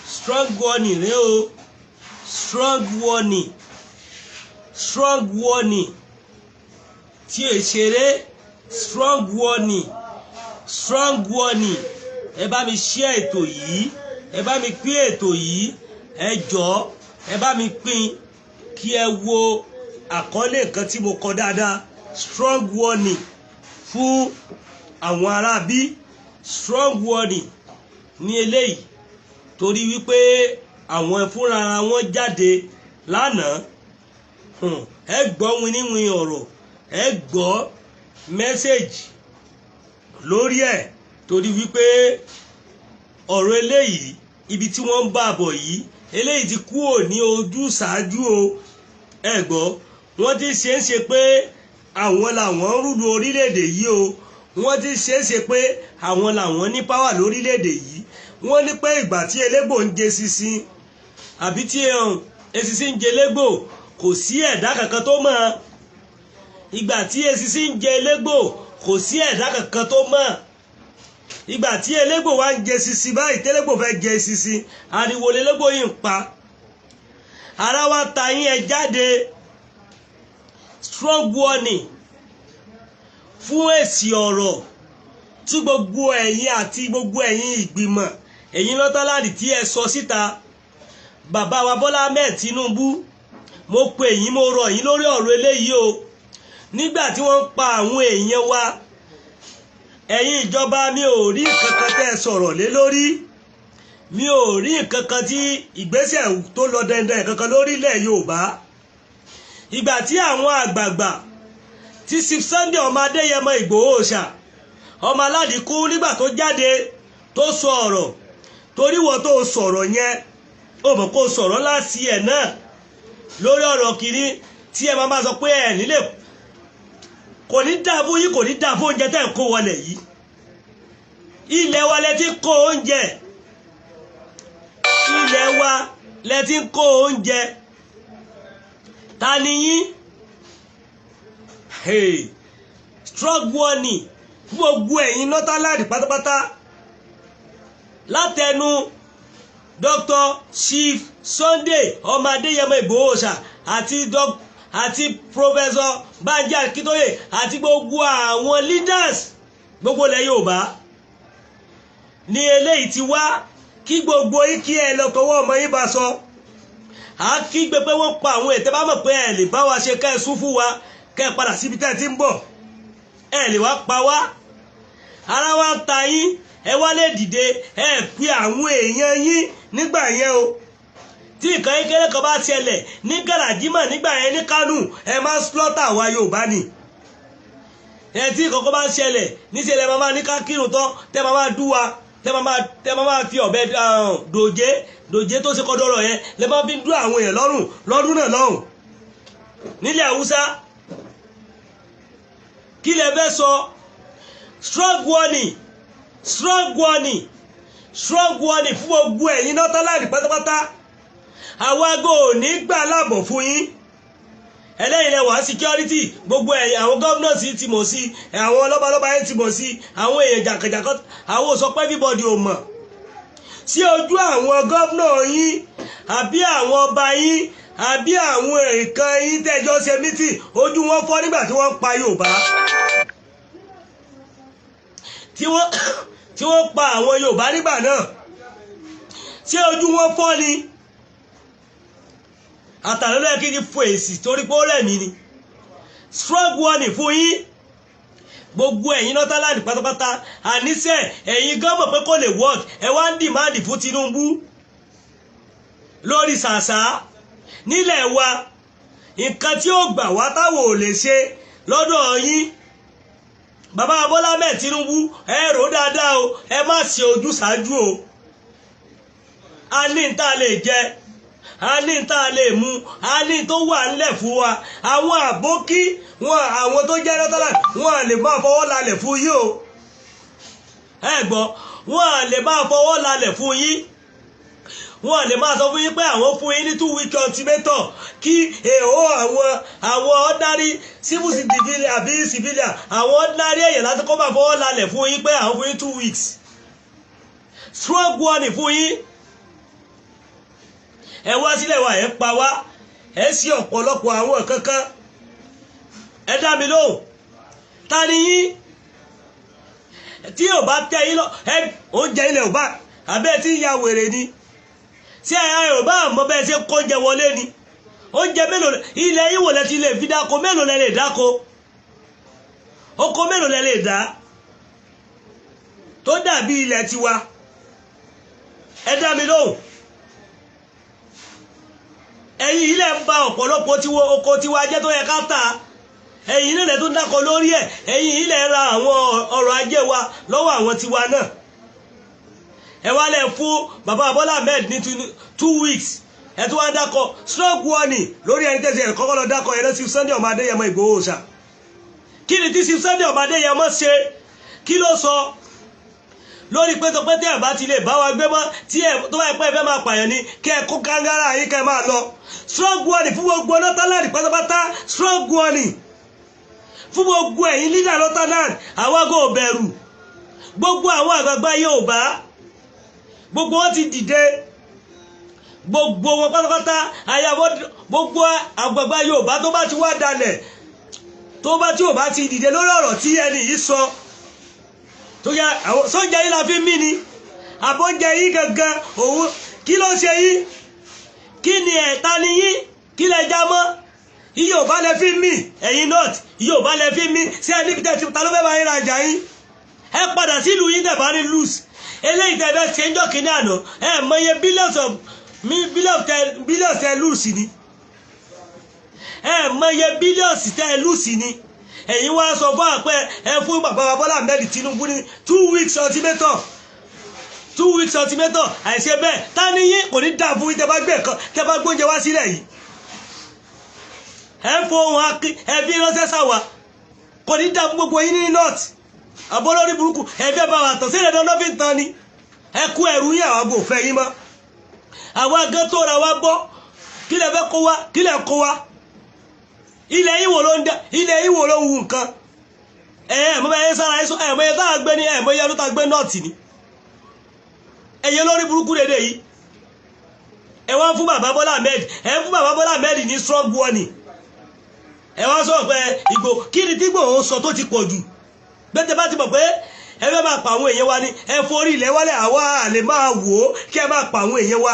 Strong warning rẹ o, strong warning, strong warning tí è ṣeré, strong warning, strong warning. Ẹ bá mi share ètò yìí, ẹ bá mi pín ètò yìí, ẹ jọ̀ọ́, ẹ bá mi pín kí ẹ wo àkọlé nǹkan tí mo kọ dáadáa. Strong warning fún àwọn aráabí, strong warning ní eléyìí, torí wípé àwọn fúnra wọn jáde lánàá. Ẹ gbọ́ winiwin ọ̀rọ̀, ẹ gbọ́ message lórí ẹ̀, torí wípé ọ̀rọ̀ eléyìí, ibi tí wọ́n ń bá bọ̀ yìí, eléyìí ti kúrò ní ojú ṣáájú o. Ẹ gbọ́, wọ́n ti ṣe ń ṣe pé àwọn làwọn ń rule orílẹ̀-èdè yìí o. Wọ́n ti ṣe é ṣe pé àwọn làwọn ní power lórílẹ̀-èdè yìí. Wọ́n ní pé ìgbà tí elégbò ń jẹ sísìn àbí tí eṣinṣin ń jẹ elégbò, kò sí ẹ̀dá kankan tó mọ̀. Ìgbà tí eṣinṣin ń jẹ elégbò, kò sí ẹ̀dá kankan tó mọ̀. Ìgbà tí elégbò wá ń jẹ sisi báyìí, télégbò fẹ́ jẹ sisi, ariwo lelégbò yìí ń pa. Ara wa ta yín, ẹ jáde. Strong warning fún èsì ọ̀rọ̀ tí gbogbo ẹ̀yin àti gbogbo ẹ̀yin ìgbìmọ̀ ẹ̀yin lọ́tọ́láàdì tí ẹ sọ síta. Bàbá wa Bọ́lá Ahmed Tinubu, mo pè yín, mo rọ̀ yín lórí ọ̀rọ̀ eléyìí o. Nígbà tí wọ́n ń pa àwọn èèyàn wa, ẹ̀yin ìjọba, mi ò rí nǹkan kan tẹ́ ẹ sọ̀rọ̀ lé lórí. Mi ò rí nǹkan kan tí ìgbésẹ̀ tó lọ dandan kankan lórílẹ̀ Yorùbá. Ìgbà tí àwọn àgbààgbà tí Chief Sunday ọmọ Adéyẹmọ Ìgbòho ṣà ọmọ aládìkú, nígbà tó jáde tó sọ ọ̀rọ̀, torí wọ́n tó sọ̀rọ̀ yẹn, ó mọ̀ kó sọ̀rọ̀ láti ẹ̀ náà lórí ọ̀rọ̀ kìíní tí ẹ máa sọ pé ẹ̀ nílé kò ní dáa fún yín, kò ní dáa fún oúnjẹ tẹ́ ń kó wọlé yìí. Ilẹ̀ wa lẹ ti kó oúnjẹ, ilẹ̀ wa lẹ ti kó oúnjẹ. Ta ni yín? Hey, strong warning fún gbogbo ẹ̀yin northern pátápátá látẹnu Dr. Chief Sunday ọmọ Adéyẹmọ Ìgbòho ṣà àti Professor Banji Akíntóyè àti gbogbo àwọn leaders gbogbo ilẹ̀ Yorùbá ní eléyìí ti wá kí gbogbo yín, kí ẹ lọ tọwọ́ ọmọ yín bá sọ. À á kígbe pé wọ́n pa àwọn ètè. Bá mọ̀ pé ẹ lè bá wa ṣe, ká ẹ sún fún wa, kẹ́ ẹ padà síbi tẹ́ ẹ ti ń bọ̀. Ẹ lè wá pa wá, ara wa ń ta yín, ẹ wá lè dìde, ẹ pe àwọn èèyàn yín nígbà yẹn o. Tí nǹkan kékeré kan bá ṣẹlẹ̀ ní Gàràjímà nígbà yẹn ní Kánò, ẹ máa ń slaughter àwa Yorùbá ni. Ẹ tí nǹkan kan bá ń ṣẹlẹ̀ níṣẹ́ lẹ máa ní ká kírun tán, tẹ́ máa máa dú wa, tẹ́ máa fi ọ̀bẹ dòjé dòjé tó ṣe kọ́dọ̀rọ̀ yẹn lẹ máa fi ń dú àwọn èèyàn lọ́rùn lọ́dún náà lọ́hùn nílẹ̀ Haúsá. Kí lẹ fẹ́ sọ? Strong warning, strong warning, strong warning fún gbogbo ẹ̀yin northern pátápátá. Àwa go ò ní gbà láàbọ̀ fún yín. Ẹlẹ́yìn lẹ́wà security, gbogbo ẹ̀yìn àwọn governors ti mọ̀ sí, àwọn lọ́balọ́ba yẹn ti mọ̀ sí, àwọn èèyàn jàǹkànjàǹkàn. Àwọn ò sọ pé everybody ò mọ̀ sí ojú àwọn governor yín àbí àwọn ọba yín àbí àwọn nǹkan yín tẹ́jọ́ ṣe meeting, ojú wọn fọ́ nígbà tí wọ́n pa Yorùbá, tí wọ́n pa àwọn Yorùbá nígbà náà? Ṣé ojú wọn fọ́ ni? Àtàlẹ́ lọ́yẹ kí n fò èsì torí pé ó rẹ̀ mí ni. Strong warning fún yín, gbogbo ẹ̀yin northern pátápátá. Àníṣe ẹ̀yin gan mọ̀ pé kò lè work. Ẹ wá ń demand fún Tinubu lórí ṣàṣà nílẹ̀ wa, nǹkan tí ó gbà wá táwọn ò lè ṣe lọ́dọ̀ yín. Bàbá Bọ́lá mẹ́ẹ̀ Tinubu, ẹ rò dáadáa o, ẹ má ṣe ojú ṣáájú o. A ní n tá a lè jẹ, a ní tá a lè mu, a ní tó wà ńlẹ̀ fún wa. Àwọn àbókí wọn, àwọn tó jẹ́ northern, wọn lè máa fọwọ́ lálẹ̀ fún yín o. Ẹ gbọ́, wọn lè máa fọwọ́ lálẹ̀ fún yín, wọn lè máa sọ fún yín pé àwọn fún yín ní 2 week ultimatum kí èèó àwọn ordinary civil civilian àbí civilian, àwọn ordinary èèyàn láti kọ́ máa fọwọ́ lálẹ̀ fún yín pé àwọn fún yín 2 weeks. Strong warning fún yín. Ẹ wá sílẹ̀ wa, ẹ pa wá, ẹ sí ọ̀pọ̀lọpọ̀ àwọn kankan. Ẹ dá mi lóhùn, ta ni yín tí ò bá tẹ yín lọ? Ẹ oúnjẹ ilẹ̀ ò bá àbẹ́ tí ń ya wèrè ni tí ẹ ò bá mọ bẹ́ẹ̀ ṣe kóúnjẹ wọlé ni. Oúnjẹ mélòó ilẹ̀ yín wò lẹ ti lè fi dáko? Mélòó lẹ lè dáko? Oko mélòó lẹ lè dá tó dàbí ilẹ̀ tiwa? Ẹ dá mi lóhùn. Ẹ̀yin ilẹ̀ ń ba ọ̀pọ̀lọpọ̀ tiwo oko tiwa jẹ́ tó yẹ ká tà. Ẹ̀yin ilẹ̀ tó ń dáko lórí ẹ̀. Ẹ̀yin ilẹ̀ ra àwọn ọrọ̀ ajé wa lọ́wọ́ àwọn tiwa náà. Ẹ wá lẹ̀ fún bàbá Bọ́lá Ahmed ní 2 weeks, ẹ tún wá ń dákọ. Strong warning lórí ẹni tẹ̀sí ẹ̀ kọ́kọ́ lọ dákọ ẹ̀ lọ sí Sunday ọmọ Adéyẹmọ Ìgbòho ṣá. Kí ni tí Sunday ọmọ Adéyẹmọ ṣe? Kí ló sọ lórí pé tó pé tí ẹ bá ti lè bá wa gbé mọ́, tí ẹ tó bá yẹ pé ẹ fẹ́ máa pààyàn ni, kí ẹ kó kangara yín, kẹ́ ẹ máa lọ? Strong warning fún gbogbo northern pátápátá. Strong warning fún gbogbo ẹ̀yin leader northern. Àwọn ago bẹ̀rù. Gbogbo àwọn àgbààgbà Yorùbá, gbogbo wọn ti dìde, gbogbo wọn pátápátá. Àyàwó gbogbo àgbààgbà Yorùbá tó bá ti wá dalẹ̀, tó bá tí ò bá ti dìde lórí ọ̀rọ̀ tí ẹni yìí sọ, tó yẹ àwọn sóúnjẹ yìí la fi mí ni, àbóúnjẹ yìí gangan òun, kí ló ṣe yín? Kí ni ẹ̀ta ni yín? Kí lẹ já mọ́? Iye ò bá lẹ fi mí. Ẹ̀yin north, iye ò bá lẹ fi mí. Ṣé ẹ níbi tẹ́ ta ló fẹ́ bá yín rajà yín? Ẹ padà sílùú yín tẹ̀ bá ní lose. Eléyìí tẹ́ fẹ́ ṣe ń jọ́ kínní àná, ẹ mọye billions of billions tẹ billions tẹ lose ni. Ẹ mọye billions tẹ lose ni. Ẹ̀yin wá sọ fún àpẹ ẹ fún bàbá Bọ́lá Ahmed Tinubu ní 2 weeks ultimatum, 2 weeks ultimatum. Àìṣe bẹ́ẹ̀, ta ni yín? Kò ní dáa fún yín tẹ́ bá gbé nǹkan, tẹ́ bá gbóúnjẹ wá sílẹ̀ yìí. Ẹ ń fọ ohun akin, ẹ fi ránṣẹ́ sáwa. Kò ní dáa fún gbogbo yín ní north. Àbọ̀ lórí burúkú, ẹ fẹ́ bá wa tàn sílẹ̀ dandan fi ń tan ni. Ẹ kú ẹrú yín, àwọn kò fẹ́ yín mọ́. Àwa gan tó ra wa bọ́. Kí lẹ fẹ́ kó wa? Kí lẹ kó wa? Ilẹ̀ yìí wò ló ń dá? Ilẹ̀ yìí wò ló ń wu nǹkan? Ẹ ẹ mọ bẹ́ẹ̀ sára ẹ sọ ẹ mọ iye tá a gbé ní, ẹ mọ iye ọdún tá a gbé north ni. Ẹ̀yẹ lórí burúkú dédé yìí, ẹ wá fún bàbá Bọ́lá Ahmed, ẹ fún bàbá Bọ́lá Ahmed ní strong warning. Ẹ wá sọ pé Ìgbò, kí ni tí Ìgbòho sọ tó ti pọ̀ jù? Gbẹ́tẹ̀ bá ti mọ̀ pé ẹ fẹ́ máa pa àwọn èèyàn wa ni, ẹ forí ilẹ̀ wálẹ̀. Àwa lè máa wò ó kí ẹ máa pa àwọn èèyàn wa,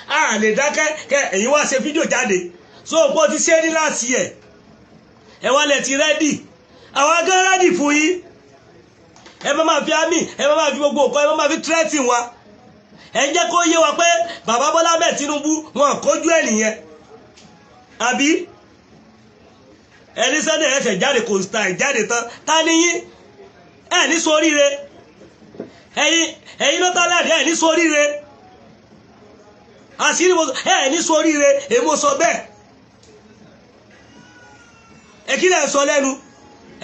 a lè dákẹ́. Kẹ ẹ̀yin wá ṣe fídíò jáde, so òpó ti ṣe ní láti ẹ̀ ẹ wá lẹ̀ ti ready. Àwọn agán ready fún yín. Ẹ má máa fi army, ẹ má máa fi gbogbo nǹkan, ẹ má máa fi threaten wa. Ẹ jẹ́ kó yé wa pé bàbá Bọ́lá Ahmed Tinubu wọn kójú ẹ̀ nìyẹn, àbí ẹni Sunday ẹsẹ̀ jáde kò ta ìjáde tán? Ta ni yín? Ẹ ní soríire. Ẹ̀yin ló tá láàdì, ẹ ní soríire. Àṣírí mo, ẹ ní soríire. Èmo sọ bẹ́ẹ̀. Ẹ kí lẹ̀ sọ lẹ́nu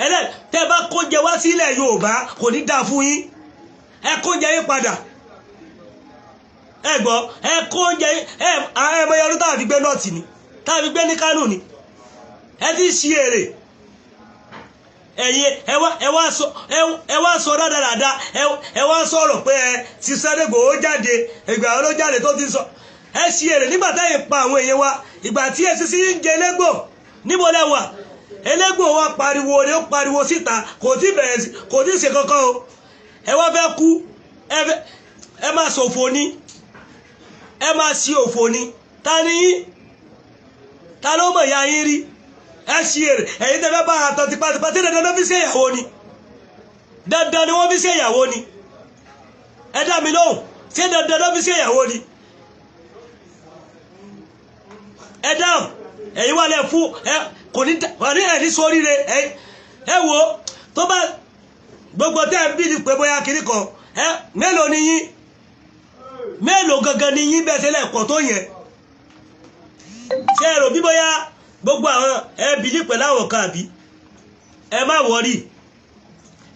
ẹlẹ́? Tẹ́ bá kó jẹ wá sílẹ̀ Yorùbá, kò ní dáa fún yín. Ẹ kó jẹ yín padà. Ẹ gbọ́, ẹ kó oúnjẹ yín. Ẹ ẹ mọ ọdún táwọn fi gbé north ni, táwọn fi gbé ní Kánò ni. Ẹ ti ṣí èrè. Ẹ̀yin ẹ wá sọ dáadáa. Ẹ wá sọ̀rọ̀ pé ẹ ti Sunday Igboho jáde. Ìgbà wo ló jáde tó ti sọ? Ẹ ṣí èrè nígbà táyì pa àwọn èèyàn wa, ìgbà tí EFCC ń jẹ elégbò, níbo lẹ wà? Elégbò wa pariwo ni, ó pariwo síta, kò tí bẹ̀rẹ̀, kò tí ṣe kankan o. Ẹ wá fẹ́ kú, ẹ fẹ́ ẹ máa ṣòfò ni, ẹ máa ṣí òfò ni. Ta ni yín? Ta ló mọ̀ ya yín rí? Ẹ ṣí èrè. Ẹ̀yin tẹ́ fẹ́ bá àtọ̀ tipátipá tí dandan ló fi ṣe ìyàwó ni, dandan ni wọ́n fi ṣe ìyàwó ni. Ẹ dá mi lóhùn, ṣé dandan ló fi ṣe ìyàwó ni? Ẹ dáhùn. Ẹ̀yin wà lẹ̀ fún ẹ, kò ní wà ní ẹ̀ ní sóríire. Ẹ wo tó bá gbogbo tẹ́ ẹ bí ní pé bóyá kiri kan. Ẹ mélòó ni yín? Mélòó gangan ni yín bẹ́ẹ̀ ṣẹlẹ̀ pọ̀ tó yẹn? Ṣé ẹ rò bí bóyá gbogbo àwọn ẹ bìlí pẹ̀lú àwọn kan àbí? Ẹ má worry.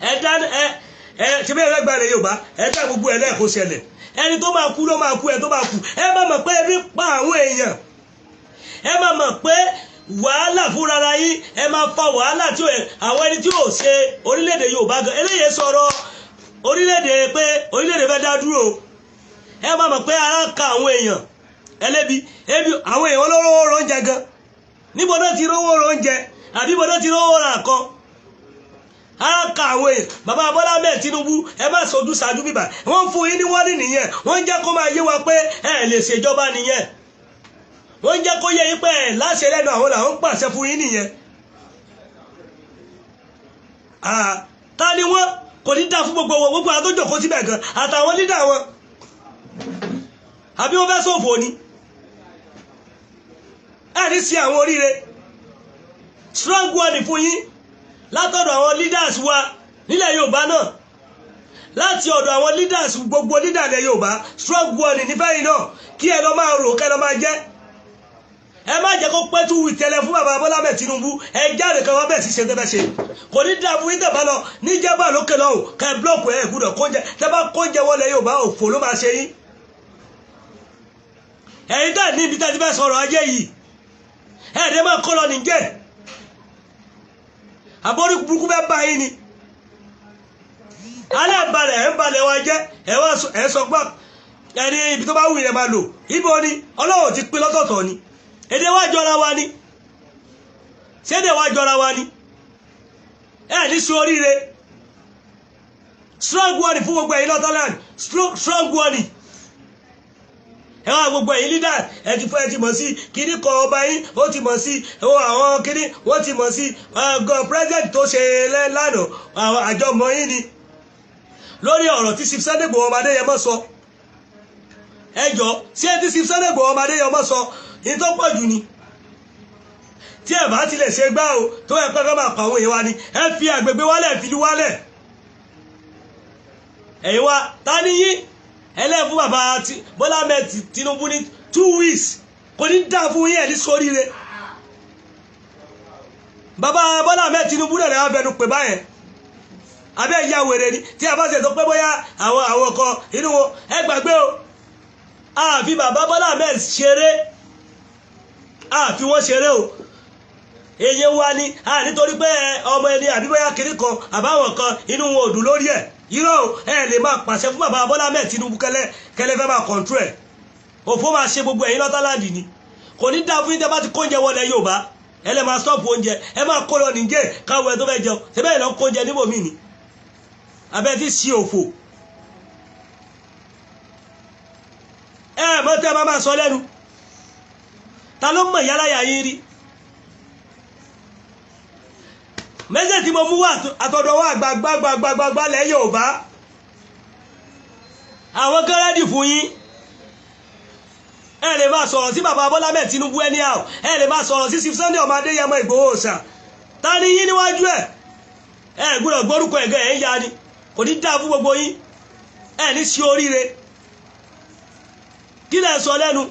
Ẹ dá ẹ ẹ ṣe bí ẹ fẹ́ gba ilẹ̀ Yorùbá, ẹ dá gbogbo ẹ lẹ́ẹ̀kó ṣẹlẹ̀. Ẹni tó máa kú ló máa kú. Ẹ tó máa kú, ẹ má mọ̀ pé ebi pa àwọn èèyàn. Ẹ má mọ̀ pé wàhálà fúnra yín, ẹ máa fa wàhálà tí àwọn ẹni tí ò ṣe orílẹ̀-èdè Yorùbá gan eléyìí sọ̀rọ̀. Orílẹ̀-èdè pé orílẹ̀-èdè fẹ́ dá dúró, ẹ máa mọ̀ pé ara ń ka àwọn èèyàn ẹlẹ́bi ebi. Àwọn èèyàn olóró oúnjẹ gan, níbo náà ti rówó oúnjẹ, àbí ibo náà ti rówó ra nǹkan? Ara ka àwọn èèyàn. Bàbá Bọ́lá Ahmed Tinubu, ẹ má sojú ṣáájú bíbà. Wọ́n fún yín ní wọ́n ní nìyẹn. Wọ́n ń jẹ́ kó máa yé wa pé ẹ lè ṣèjọba nìyẹn. Wọ́n ń jẹ́ kó yé yín pé ẹ láṣẹ lẹ́nu, àwọn làwọn ń pàṣẹ fún yín nìyẹn. Ta ni wọ́n? Kò ní dá fún gbogbo wọn, gbogbo àwọn tó jòkó síbẹ̀ gan àtàwọn lídà wọn. Àbí wọ́n fẹ́ ṣòfò ni? Ẹ ní sí àwọn oríire. Strong warning fún yín látọ̀dọ̀ àwọn leaders wa nílẹ̀ Yorùbá náà, láti ọ̀dọ̀ àwọn leaders, gbogbo leader ilẹ̀ Yorùbá, strong warning nífẹ̀ẹ́ yìí náà, kí ẹ lọ máa rò, kẹ́ lọ máa jẹ́. Ẹ má jẹ́ kó pẹ́ 2 weeks tẹ́lẹ̀ fún bàbá Bọ́lá Ahmed Tinubu. Ẹ jáde kan wá bẹ́ẹ̀ sì ṣe tẹ́fẹ́ ṣe. Kò ní dáa fún yín tẹ̀ bá lọ níjẹ́bà lókè lọ́hùn kẹ́ block. Ẹ̀ gbúdọ̀ kóúnjẹ. Tẹ́ bá kóúnjẹ wọlé Yorùbá, òfò ló máa ṣe yín. Ẹ̀yin tẹ́ ní ibi tẹ́ ti fẹ́ sọ̀rọ̀ ajé yìí, ẹ̀ẹ́dẹ́ máa kọ́ lọ nìjẹ́. Àbórí burúkú fẹ́ bá yín ni. Alẹ́ balẹ̀, ẹ̀ ń balẹ̀ wa jẹ́. Ẹ̀ wá ẹ̀ sọ pé ẹni ibi tó bá wù yẹn máa lò. Ibo ni Ọlọ́run ti pín lọ́tọ̀ọ̀tọ̀ ni? Èdè wa jọra wa ni? Ṣédè wa jọra wa ni? Ẹ ní sí oríire. Strong warning fún gbogbo ẹ̀yin lọ́tọ́land, strong warning. Ẹ wá gbogbo ẹ̀yin leader, ẹ ti fún, ẹ ti mọ̀ sí kíní kan, ọba yín ó ti mọ̀ sí àwọn kíní, wọ́n ti mọ̀ sí president tó ṣe lánàá. Àwọn àjọmọ̀ yín ni lórí ọ̀rọ̀ tí Chief Sunday Igboho ọmọ Adéyẹmọ sọ. Ẹ jọ, ṣé tí Chief Sunday Igboho ọmọ Adéyẹmọ sọ ní tó pọ̀ jù ni? Tí ẹ bá tilẹ̀ ṣe gbá o, tó ẹ pẹ́ fẹ́ máa pa àwọn èèyàn wa ni, ẹ fi àgbègbè wálẹ̀, fi ìlú wálẹ̀. Ẹ̀yin wa, ta ni yín? Ẹlẹ́fún bàbá Bọ́lá Ahmed Tinubu ní 2 weeks. Kò ní dáa fún yín, ẹ̀ ní sóríire. Bàbá Bọ́lá Ahmed Tinubu náà lè wá fẹnu pè báyẹn. Abẹ́ ìyá wèrè ni. Tí a bá ṣe tó pé bóyá àwọn kan inú wọn, ẹ gbàgbé o. Àfi bàbá Bọ́lá Ahmed ṣeré, àfi wọ́n ṣeré o. Èyí wa ni a nítorí pé ọmọ ẹni, àbí bóyá kiri kan àbáwọn kan inú wọn ò dùn lórí ẹ̀. Irọ́ o. Ẹ lè máa pàṣẹ fún bàbá Bọ́lá Ahmed Tinubu kẹlẹ́ kẹlẹ́ fẹ́ máa control ẹ̀. Òfò máa ṣe gbogbo ẹ̀yin lọ́tàlándì ni. Kò ní dáa fún yín tẹ́ bá ti kó oúnjẹ wọlé Yorùbá. Ẹ lè máa stop oúnjẹ, ẹ máa kó lọ nìjẹ́ káwọn ẹ tó fẹ́ jẹun. Ṣe bẹ́ẹ̀ lọ kó oúnjẹ níbòmí ni? Abẹ́ ti ṣí òfò. Ẹ mọ́ tẹ́ máa sọ lẹ́nu. Ta ló mọ̀ ìyáláyà yín rí? Mẹ́sẹ̀ tí mo mú wá àtọ̀dọ̀ wá gbàgbàgbàgbàgbà lẹ́ Yorùbá, àwọn gẹ́rẹ́dì fún yín. Ẹ lè máa sọ̀rọ̀ sí bàbá Bọ́lá Ahmed Tinubu anyhow. Ẹ lè máa sọ̀rọ̀ sí Chief Sunday ọmọ Adéyẹmọ Ìgbòho Òòṣà. Ta ni yín níwájú ẹ̀? Ẹ gbọ́dọ̀ gbórúkọ ẹ̀gẹ́ ẹ̀ ń ya ni. Kò ní dáa fún gbogbo yín. Ẹ ní sí oríire. Kí lẹ̀ sọ lẹ́nu?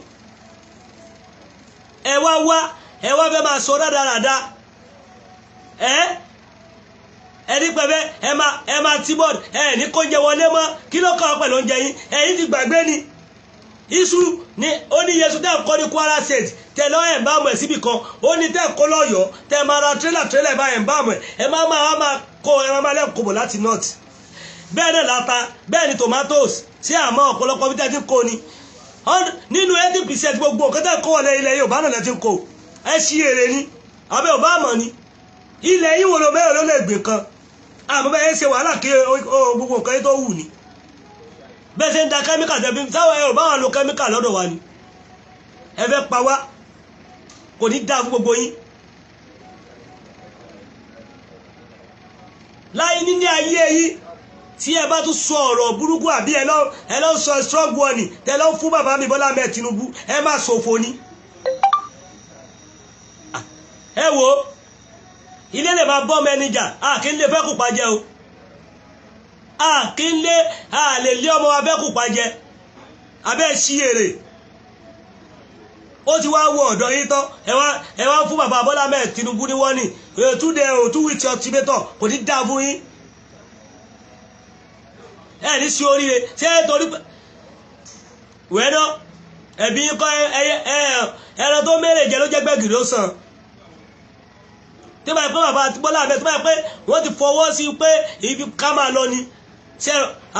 Ẹ wá wá, ẹ wá fẹ́ máa sọ rádaràda. Ẹ ní pẹ̀fẹ́, ẹ máa tí bọ́ọ̀dù. Ẹ ní kó jẹ wọlé mọ́. Kí ló kàn pẹ̀lú oúnjẹ yín? Ẹ̀yin ti gbàgbé ni iṣu ni ó ní iye iṣu tẹ́ ẹ̀ kọ́ ní Kwara State, tẹ́ lọ́ ẹ̀ ń bá mọ̀ ẹ̀ síbì kan. Ó ní tẹ́ ẹ̀ kó lọ́yọ̀ọ́, tẹ́ máa ra tírélà tírélà bá ẹ̀ ń bá mọ̀ ẹ̀, ẹ máa máa kó, ẹ máa lẹ́kọ̀ọ́ bọ̀ láti north. Bẹ́ẹ̀ náà láta, bẹ́ẹ̀ ni tomatoes. Ṣé àmọ́ ọ̀pọ̀lọpọ̀ bí tẹ́ ti kó ni nínú 80% gbogbo nǹkan tẹ́ kó wọlé ilẹ̀ Yorùbá náà lẹ́ ti kó. Ẹ ṣí èrè ni àbẹ́ ò bá mọ̀ ni. Ilẹ̀ yìí wo ló mẹ́rin ló lè gbìn kan? Àmọ́ bẹ́ẹ̀ ṣe wàhálà kí gbogbo nǹkan yìí tó wù ní. Bẹ́ẹ̀ ṣe ń da kẹ́míkà tẹ̀bí táwọn ẹ̀rọ báwọn lo kẹ́míkà lọ́dọ̀ wa ni. Ẹ fẹ́ pa wá. Kò ní dáa fún gbogbo yín láyé níní ayé yìí. Tí ẹ bá tún sọ ọ̀rọ̀ burúkú, àbí ẹ lọ sọ strong warning tẹ lọ fún bàbá mi Bọ́lá Ahmed Tinubu, ẹ má ṣòfò ni. Ẹ wo, ilé lè máa bọ́ mẹ́nìjà, a kì í lè fẹ́ kù pàjẹ́ o. A kì í lé, a lè lé ọmọ wa fẹ́ kù pàjẹ́. Abẹ́ ṣí èrè, ó ti wá wọ ọ̀dọ̀ yín tán. Ẹ wá fún bàbá Bọ́lá Ahmed Tinubu ní wọ́n ní 2 day o, 2 weeks ultimatum. Kò ní dáa fún yín. Ẹ ní sí oríire. Ṣé torí wẹ́ẹ́dọ́ ẹ̀bí kọ́ ẹran tó mẹ́rẹ̀ jẹ ló jẹ́ gbẹ̀gìrì ó sàn? Tí báyìí pé bàbá Bọ́lá Ahmed, tí báyìí pé wọ́n ti fọwọ́ sí pé ibi ká máa lọ ni. Ṣé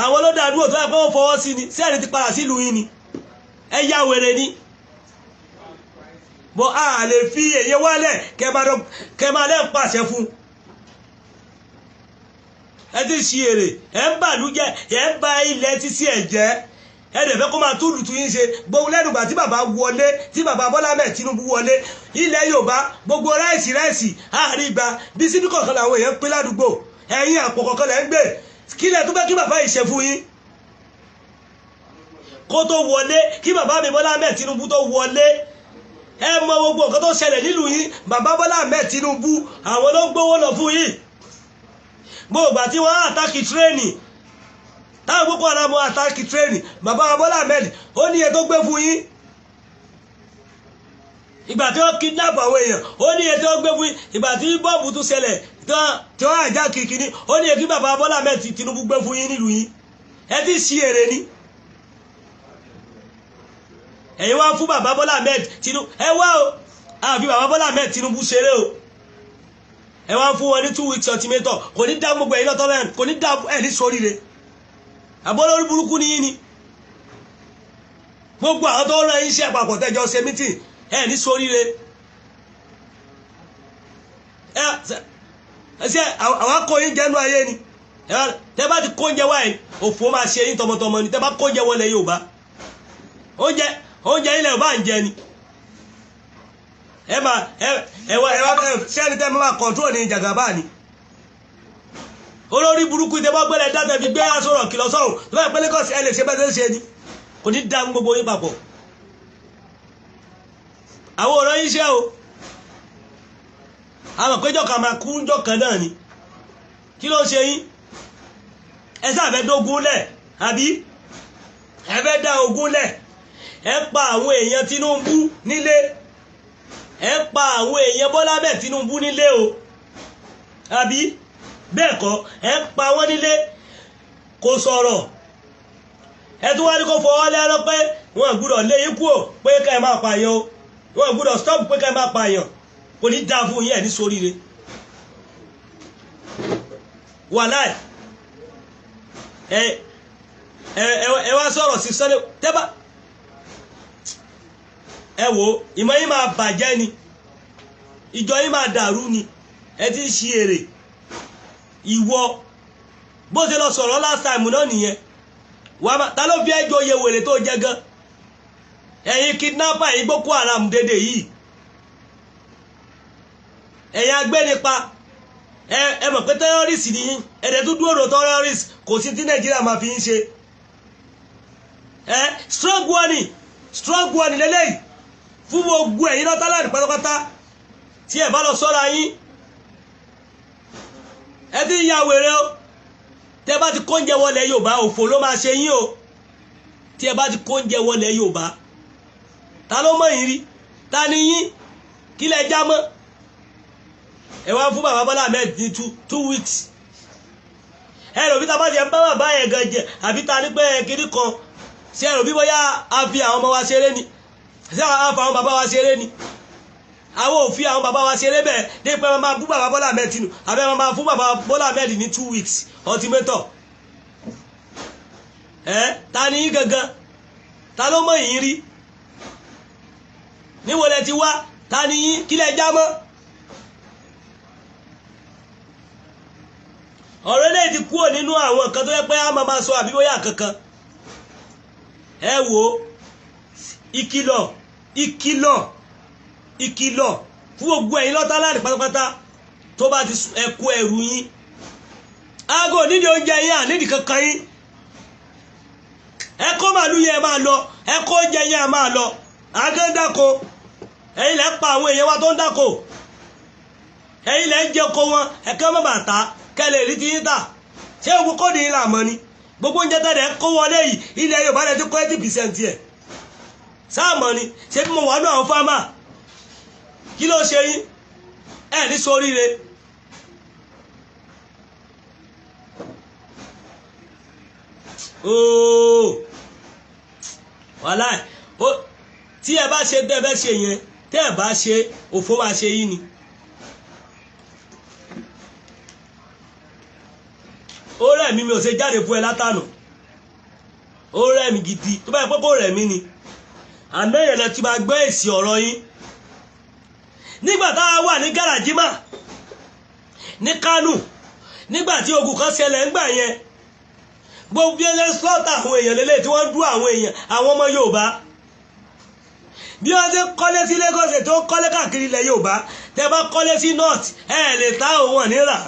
àwọn ló dá dúró tó yẹ pé wọ́n fọwọ́ sí ni? Ṣé ẹni ti padà sílùú yín ni? Ẹ yá wèrè ni. Bọ́ a lè fi èyí wálẹ̀ kẹ máa lẹ́ pàṣẹ fún. Ẹ ti ṣi èrè, ẹ ń bàlújẹ́, ẹ ń ba ilẹ̀ títí ẹ̀ jẹ́. Ẹ dẹ̀ fẹ́ kó máa túlù tún yín ṣe. Gbogbo lẹ́nùgbà tí bàbá wọlé, tí bàbá Bọ́lá Ahmed Tinubu wọlé, ilẹ̀ Yorùbá gbogbo ráìsì àárín ìgbà bí síbí kọ̀ọ̀kan làwọn èèyàn ń pín ládùúgbò. Ẹ̀yin àpò kọ̀ọ̀kan lẹ́ ń gbé. Kí lẹ tún fẹ́ kí bàbá yìí ṣe fún yín? Kó tó wọlé, kí bàbá mi Bọ́lá Ahmed Tinubu tó wọlé, ẹ mọ gbogbo nǹkan tó ṣẹlẹ̀ nílùú yín. Bàbá Bọ́lá Ahmed Tinubu àwọn ló ń gbówó lọ fún yín. Gbogbo àti wọn àtàkì tírẹ́ẹ̀nì, táwọn Boko Haram àtàkì tírẹ́ẹ̀nì, bàbá Bọ́lá Ahmed ó ní iye tó gbé fún yín. Ìgbà tí wọ́n kidnap àwọn èèyàn, ó ní iye tó gbé fún yín. Ìgbà tí bọ́ọ̀bù tún ṣẹlẹ̀ tí wọ́n àjà kìkìní, ó ní iye kí bàbá Bọ́lá Ahmed Tinubu gbé fún yín nílùú yín. Ẹ ti ṣí èrè ni. Ẹ̀yin wá fún bàbá Bọ́lá Ahmed Tinubu, ẹ wá o, àfi bàbá Bọ́lá Ahmed Tinubu ṣeré o. Ẹ wá fún wọn ní 2 weeks ultimatum. Kò ní dá gbogbo ẹ̀yin lọ́tọ́ lẹ́nu, kò ní dá ẹ̀ ní sóríire. Àbọ̀lórí burúkú ni yín ni. Gbogbo àwọn tó rán iṣẹ́ àpapọ̀ tẹ́jọ́ ṣe mítìn, ẹ̀ ní sóríire. Ẹ ṣe àwọn akó yín jẹ́nu ayé ni. Tẹ́ bá ti kó oúnjẹ wáyé, òfò máa ṣe yín tọmọtọmọ ni. Tẹ́ bá kó oúnjẹ wọlé Yorùbá, oúnjẹ ilẹ̀ Yorùbá ń jẹ ni. Ẹ máa ẹ wá ṣẹ́ni tẹ́ máa kọ̀ntrol ní jàgàbá ni. Olórí burúkú tẹ́ bá gbẹ́lẹ̀ dáta fi gbé aṣọ kìlọ̀ sọ́hùn tó bá pẹ́ Lagos ẹ lè ṣe bẹ́ẹ̀ ṣe ni. Kò ní dá gbogbo yín papọ̀. Àwọn ọ̀rọ̀ yín ṣe o. Àwọn péjọ kan máa kú ńjọ́ kan náà ni. Kí ló ń ṣe yín? Ẹ sáà fẹ́ dógún lẹ̀, àbí? Ẹ fẹ́ dá ogún lẹ̀. Ẹ pa àwọn èèyàn Tinubu nílé. Ẹ pa àwọn èèyàn Bọ́lá Ahmed Tinubu nílé o. Àbí? Bẹ́ẹ̀ kọ́, ẹ pa wọ́n nílé. Kò sọ̀rọ̀. Ẹ tún wá ní kó fọwọ́ lẹ́rọ pé wọ́n gbúdọ̀ lé yín kúrò pé ká ẹ máa pààyàn o. Wọ́n gbúdọ̀ stop pé ká ẹ máa pààyàn. Kò ní dáa fún yín, ẹ̀ ní sóríire. Wàláì. Ẹ wá sọ̀rọ̀ sí Sunday tẹ́bà. Ẹ wò, ìmọ̀ yín máa bàjẹ́ ni. Ìjọ yín máa dàrú ni. Ẹ ti ń ṣi èrè. Ìwọ bó ṣe lọ sọ̀rọ̀ last time náà nìyẹn. Ta ló fi ẹjọ́ oyè wèrè tó jẹ gan? Ẹ̀yin kidnapper, ẹ̀yin Boko Haram dédé yìí. Ẹ̀yin agbẹ́nipa. Ẹ mọ̀ pé terrorist ni yín. Ẹ̀dẹ̀ tún dúró terrorist, kò sí tí Nàìjíríà máa fi ń ṣe. Strong warning lélẹ́yìí fún gbogbo ẹ̀yin lọ́tàláàdì pátápátá. Tí ẹ bá lọ sọ́ra yín, ẹ ti ń ya wèrè o. Tẹ bá ti kó oúnjẹ wọlé Yorùbá, òfò ló máa ṣe yín o. Tí ẹ bá ti kó oúnjẹ wọlé Yorùbá, ta ló mọ̀ yín rí? Ta ni yín? Kí lẹ já mọ́? Ẹ wá fún bàbá Bọ́lá Ahmed ní 2 weeks. Ẹ rò bí ta bá ti ẹ bá bàbá yẹn gan jẹ, àbí ta ní pé kiri kan? Ṣé ẹ rò bí bóyá a fi àwọn ọmọ wa ṣeré ni? Ṣé a fa àwọn bàbá wa ṣeré ni? Àwọn ò fi àwọn bàbá wa ṣeré bẹ́ẹ̀ dé pé máa bú bàbá Bọ́lá Ahmed Tinubu, àbẹ́ máa fún bàbá Bọ́lá Ahmed ní 2 weeks ultimatum. Ẹ ta ni yín gangan? Ta ló mọ̀ yín rí? Níbo lẹ ti wá? Ta ni yín? Kí lẹ já mọ́? Ọ̀rọ̀ eléyìí ti kúrò nínú àwọn nǹkan tó yẹ pé a máa sọ àbí bóyá kankan. Ẹ wo ìkìlọ̀ fún gbogbo ẹ̀yin lọ́tàláàdì pátápátá. Tó bá ti ẹ kó ẹrù yín. Aago nídìí oúnjẹ yín, ànídìí kankan yín. Ẹ kó màlúù yẹn máa lọ, ẹ kó oúnjẹ yẹn máa lọ. Àgán dáko, ẹ̀yin lẹ́ pa àwọn èèyàn wa tó ń dáko. Ẹ̀yin lẹ́ ń jẹ oko wọn, ẹ kẹ́ mọ́ bàtà kẹ́ lè rí ti yín tà. Ṣé òkú kò ní í là mọ́ ni? Gbogbo oúnjẹ tẹ̀lé kó wọlé yìí, ilẹ̀ Yorùbá lẹ ti kó 80% ẹ̀. Sáàmọ́ ni, ṣé bí mo wà ní àwọn fámà? Kí ló ṣe yín? Ẹ ní sóríire. Ooo, wàláì, tí ẹ bá ṣe tẹ́ ẹ bẹ́ ṣe yẹn, tẹ́ ẹ bá ṣe òfò máa ṣe yín ni. Ó Rẹ̀ mí, mi ò ṣe jáde fún ẹ látànà. Ó rẹ̀ mí gidi. Tó bá yẹ pé kó rẹ̀ mí ni, àná yẹn lẹ ti máa gbọ́ èsì ọ̀rọ̀ yín. Nígbà táwa wà ní Gàràjímà ní Kánò, nígbà tí ogun kan ṣẹlẹ̀ ńgbà yẹn, gbogbo bí ẹlẹ́ slaughter àwọn èèyàn lélẹ̀, tí wọ́n dú àwọn èèyàn, àwọn ọmọ Yorùbá, bí wọ́n ṣe kọ́lé sí Lagos, tó kọ́lé káàkiri ilẹ̀ Yorùbá, tẹ́ bá kọ́lé sí north, ẹ lè ta òun ànírà.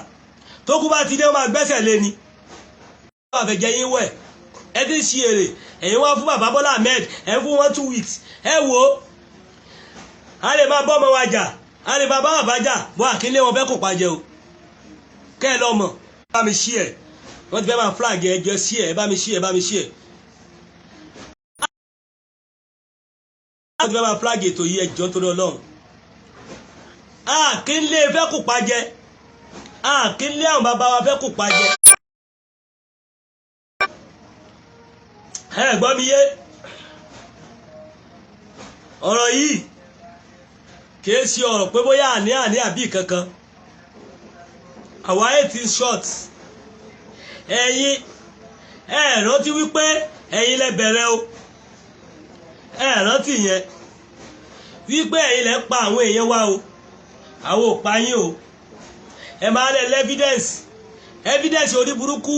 Tó kú bá ti dé, wọ́n máa gbẹ́sẹ̀ lé ni. Wọ́n àfẹ́jẹ́ yín wẹ̀. Ẹ ti ṣe èrè. Ẹ̀yin wá fún bàbá Bọ́lá Ahmed, ẹ fún wọn 2 weeks. Ẹ wo, a lè máa bọ́ ọmọ wa jà, a lè máa bá bàbá jà, bọ́ àkínlé wọn fẹ́ kó pàjẹ́ o. Kẹ́ ẹ lọ mọ̀. Bá mi ṣí ẹ̀, wọ́n ti fẹ́ máa flag ẹ jẹ́. Sí ẹ, bá mi ṣí ẹ, bá mi ṣí ẹ. Wọ́n ti fẹ́ máa flag ètò yìí. Ẹjọ́, torí Ọlọ́run, àkínlé fẹ́ kó pàjẹ́, àkínlé àwọn bàbá wa fẹ́ kó pàjẹ́. Ẹ gbọ́ mi yé. Ọ̀rọ̀ yìí kìí ṣe ọ̀rọ̀ pé bóyá àní àní àbí kankan. Àwa eighteen short. Ẹ̀yin ẹ rántí wípé ẹ̀yin lẹ bẹ̀rẹ̀ o. Ẹ rántí yẹn wípé ẹ̀yin lẹ pa àwọn èèyàn wa o. Àwọn ò pa yín o. Ẹ máa lẹ evidence, evidence orí burúkú,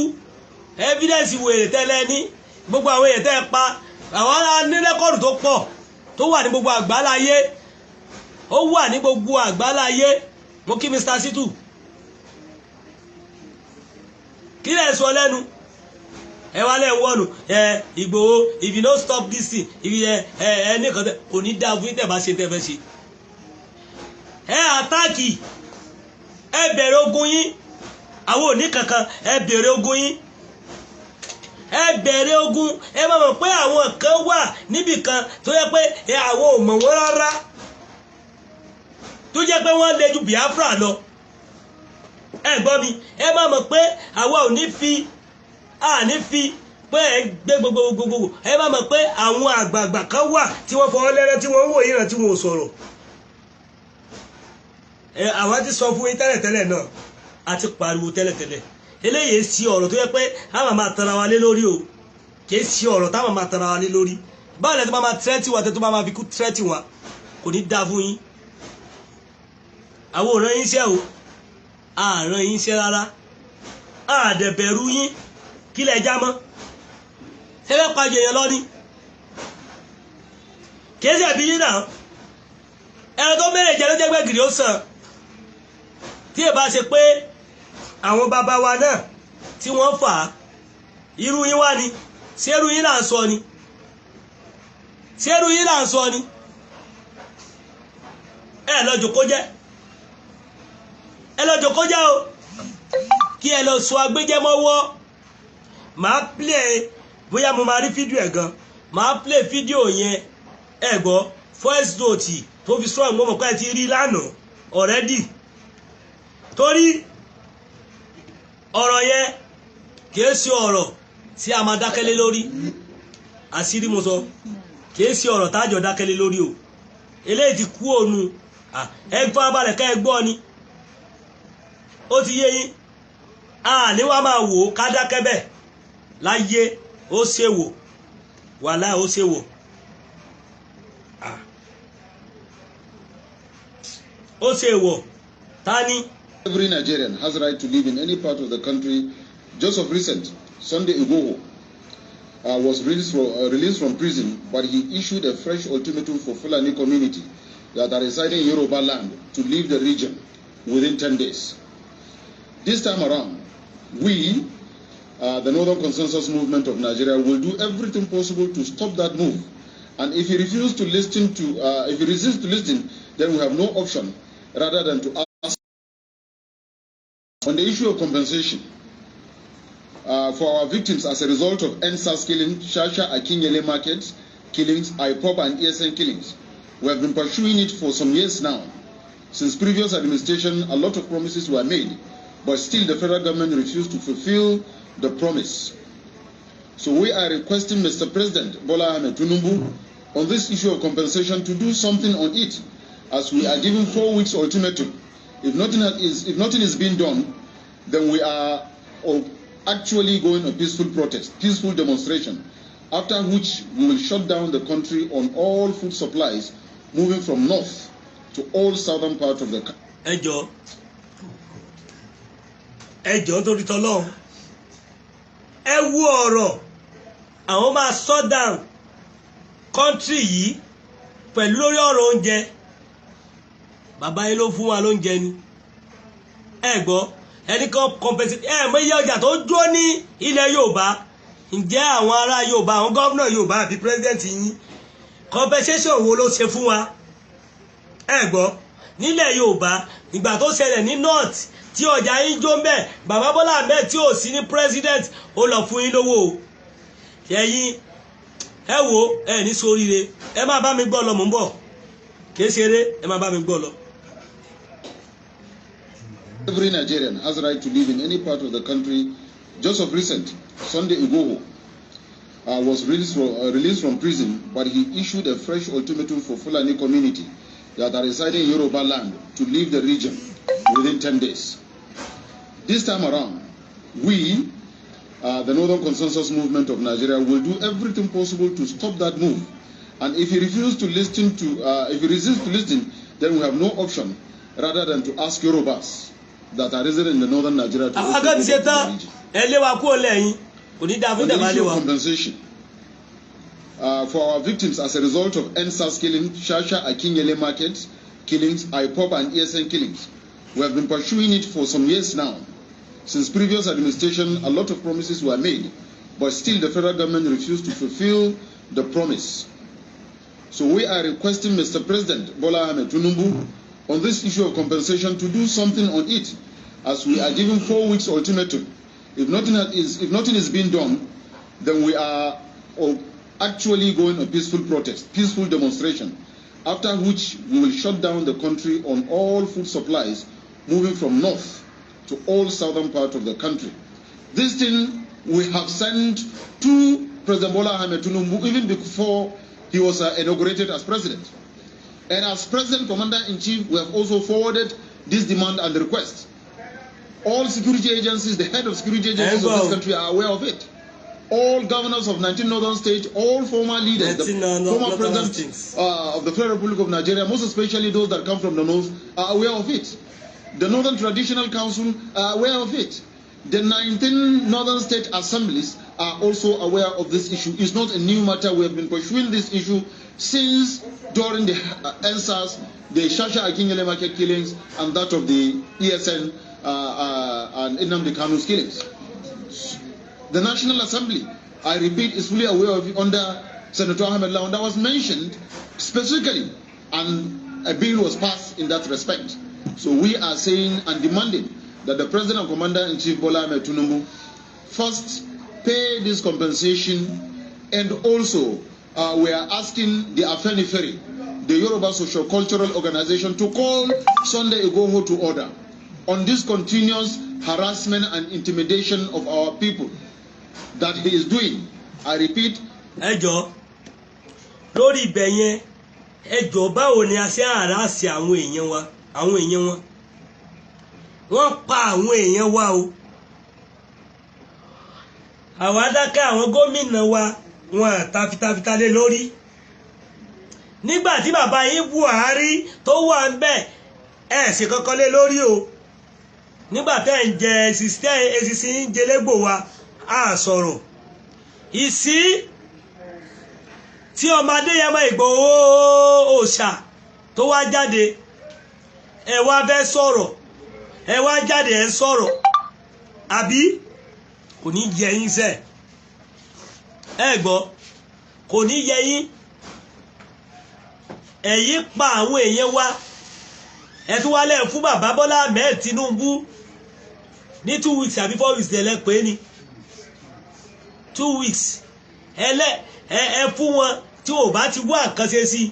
evidence wèrè tẹ́lẹ̀ ní gbogbo àwọn èèyàn tẹ́ ẹ pa. Àwọn ará ní record tó pọ̀ tó wà ní gbogbo àgbáláyé, ó wà ní gbogbo àgbáláyé. Mo kí Mr. Situ. Kí lẹ̀ sọ lẹ́nu ẹ wá lẹ́ ń wọ̀nù ẹ Ìgbòho? If you no stop this thing, if you ẹ ẹ ẹ ní kan tẹ kò ní dáa fún tẹ̀ bá ṣe tẹ́ fẹ́ ṣe. Ẹ attack, ẹ bẹ̀rẹ̀ ogun yín. Àwọn òní kankan. Ẹ bẹ̀rẹ̀ ogun yín, ẹ bẹ̀rẹ̀ ogun. Ẹ má mọ̀ pé àwọn kan wà níbì kan tó yẹ pé àwọn ò mọ̀ wọ́n rárá, tó jẹ́ pé wọ́n lè ju Biafra lọ. Ẹ gbọ́ mi, ẹ má mọ̀ pé àwa ò ní fi a ní fi pé ẹ gbé gbogbo gbogbo. Ẹ má mọ̀ pé àwọn àgbààgbà kan wà tí wọ́n fọwọ́ lẹ́rẹ́, tí wọ́n ń wò yíran, tí wọ́n ò sọ̀rọ̀. Ẹ àwa ti sọ fún yín tẹ́lẹ̀tẹ́lẹ̀ náà, a ti pariwo tẹ́lẹ̀tẹ́lẹ̀. Eléyìí sí ọ̀rọ̀ tó yẹ pé a máa máa tara wa lé lórí o. Kì í sí ọ̀rọ̀ táwọn máa tara wa lé lórí. Báwo lẹ tó máa máa threaten wa, tẹ́ tó máa máa fi kú threaten wa? Kò ní dáa fún yín. Àwọn ò rán yín iṣẹ́ o, àrán yín iṣẹ́ rárá. Àdẹ̀bẹ̀rù yín. Kí lẹ já mọ́? Ṣé fẹ́ pàjẹ́ yẹn lọ́ní? Kì í ṣe ẹ̀bí yín náà. Ẹran tó mẹ́rẹ̀ jẹ́ ló jẹ́ gbẹ̀gìrì ó sàn. Tí ẹ bá ṣe pé àwọn bàbá wa náà tí wọ́n fà á, irú yín wá ni. Ṣé irú yín là ń sọ ni? Ṣé irú yín là ń sọ ni? Ẹ lọ jòkó jẹ́, ẹ lọ jòkó jẹ́ o, kí ẹ lọ sọ agbẹjẹmọ́wọ́. Màá play, bóyá mo máa rí fídíò ẹ̀ gan, màá play fídíò yẹn. Ẹ gbọ́ voice note tó fi strong. Mo mọ̀ pé ẹ ti rí lánàá already, torí ọ̀rọ̀ yẹn kìí ṣe ọ̀rọ̀ tí a máa dákẹ́lé lórí. Àṣírí mo sọ, kìí ṣe ọ̀rọ̀ tájọ dákẹ́lé lórí o. Eléyìí ti kú ònu. Ẹ farabalẹ̀ ká ẹ gbọ́ ni. Ó ti yé yín. A ní wàá máa wò ó ká dákẹ́ bẹ́ẹ̀ láyé. Ó ṣe wò wàhálà, ó ṣe wò, ó ṣe wò ta ni. Every Nigerian has right to live in any part of the country. Just of recent, Sunday Igboho was released from prison, but he issued a fresh ultimatum for Fulani community that are residing in Yoruba land to leave the region within 10 days. This time around, we, the Northern Consensus Movement of Nigeria, will do everything possible to stop that move. And if he resists to listen, then we have no option rather than to ask on the issue of compensation for our victims as a result of EndSARS killing, Shasha Akinyele market killings, IPOB and ESN killings. We have been pursuing it for some years now. Since previous administration, a lot of promises were made, but still the federal government refused to fulfill the promise. So we are requesting Mr. President Bola Ahmed Tinubu on this issue of compensation to do something on it, as we are given 4 weeks ultimatum. If nothing is being done, then we are actually going on peaceful protest, peaceful demonstration, after which we will shut down the country on all food supplies moving from north to all southern part of the country. Ẹ jọ, ẹ jọ, nítorí tọlọ́run, ẹ wú ọ̀rọ̀. Àwọn máa shut down country yìí pẹ̀lú lórí ọ̀rọ̀ oúnjẹ. Bàbá yín ló fún wa lóúnjẹ ni. Ẹ gbọ́, ẹni kan compensate. Ẹ mọ iye ọjà tó dúró ní ilẹ̀ Yorùbá. Ǹjẹ́ àwọn ará Yorùbá, àwọn gómìnà Yorùbá àbí president yín, compensation wo ló ṣe fún wa? Ẹ gbọ́, nílẹ̀ Yorùbá, ìgbà tó ṣẹlẹ̀ ní north tí ọjà yín jó ń bẹ̀, bàbá Bọ́lá Ahmed tí ò sí ní president, ó lọ fún yín lówó o. Ẹ̀yin, ẹ wo, ẹ ní sóríire. Ẹ má bá mi gbọ́ lọ, mò ń bọ̀, kìí ṣeré. Ẹ má bá mi gbọ́ lọ. Every Nigerian has right to live in any part of the country. Just of recent, Sunday Igboho was released from prison, but he issued a fresh ultimatum for Fulani community that are residing in Yoruba land to leave the region within 10 days. This time around, we, the Northern Consensus Movement of Nigeria, will do everything possible to stop that move. And if he resists to listen, then we have no option rather than to ask Yorubas that are resident in the northern Nigeria to Àwọn also akẹ́kọ̀ọ́ ti ṣe go back to tán. the region. Ẹ lé wa kúrò lẹ́yìn, kò ní dáa fún On the tẹ̀bá lé issue of wa. compensation for our victims as a result of EndSARS killing, Shasha Akinyele Market killings, IPOB and ESN killings, we have been pursuing it for some years now. Since previous administration, a lot of promises were made, but still the federal government refused to fulfill the promise. So we are requesting Mr. President Bola Ahmed Tinubu on this issue of compensation to do something on it, as we are given 4 weeks ultimatum. If nothing is being done, then we are actually going on peaceful protest, peaceful demonstration, after which we will shut down the country on all food supplies moving from north to all southern part of the country. This thing we have sent to President Bola Ahmed Tinubu even before he was inaugurated as president. And as President Commander-in-Chief, we have also forwarded this demand and request. All security agencies, the head of security agencies of this country are aware of it. All governors of 19 northern states, all former leaders, the 19 former northern president states. Of the Federal Republic of Nigeria, most especially those that come from the north, are aware of it. The Northern Traditional Council are aware of it. The 19 northern state assemblies are also aware of this issue. It's not a new matter. We have been pursuing this issue since during the EndSARS, the Shasha Akinyele Market killings, and that of the ESN and Nnamdi Kanu's killings. The National Assembly, I repeat, is fully aware of it under Senator Ahmed Lawan. That was mentioned specifically, and a bill was passed in that respect. So we are saying and demanding that the President and Commander-in-Chief Bola Ahmed Tinubu first pay this compensation, and also we are asking the Afenifere, the Yoruba Social Cultural Organization, to call Sunday Igboho to order on this continuous harassment and intimidation of our people that he is doing. I repeat, Ẹ jọ, lórí ibẹ̀ yẹn, ẹ jọ, báwo ni a ṣe harass àwọn èèyàn wa, àwọn èèyàn wọn? Wọ́n pa àwọn èèyàn wa o, àwọn adákẹ́, àwọn gómìnà wa, wọn ta fitafita lé lórí. Nígbà tí bàbá yín Buhari tó wà ń bẹ̀, ẹ̀ ṣe kankan lé lórí o. Nígbà tẹ́ ń jẹ esisi ń jẹlégbò wa, á sọ̀rọ̀ ìsí tí ọmọ Adéyẹmọ Ìgbòho òòṣà tó wá jáde. Ẹ wá fẹ́ sọ̀rọ̀, ẹ wá jáde, ẹ sọ̀rọ̀, àbí kò ní yẹ yín sẹ́? Ẹ gbọ́, kò ní yẹ yín. Ẹ̀yin pa àwọn èèyàn wa, ẹ tún wálẹ̀ fún bàbá Bọ́lá Ahmed Tinubu ní 2 weeks àbí 4 weeks lẹ́lẹ́ pé ní 2 weeks ẹlẹ́ ẹ fún wọn. Tí ò bá ti wá nǹkan ṣe sí,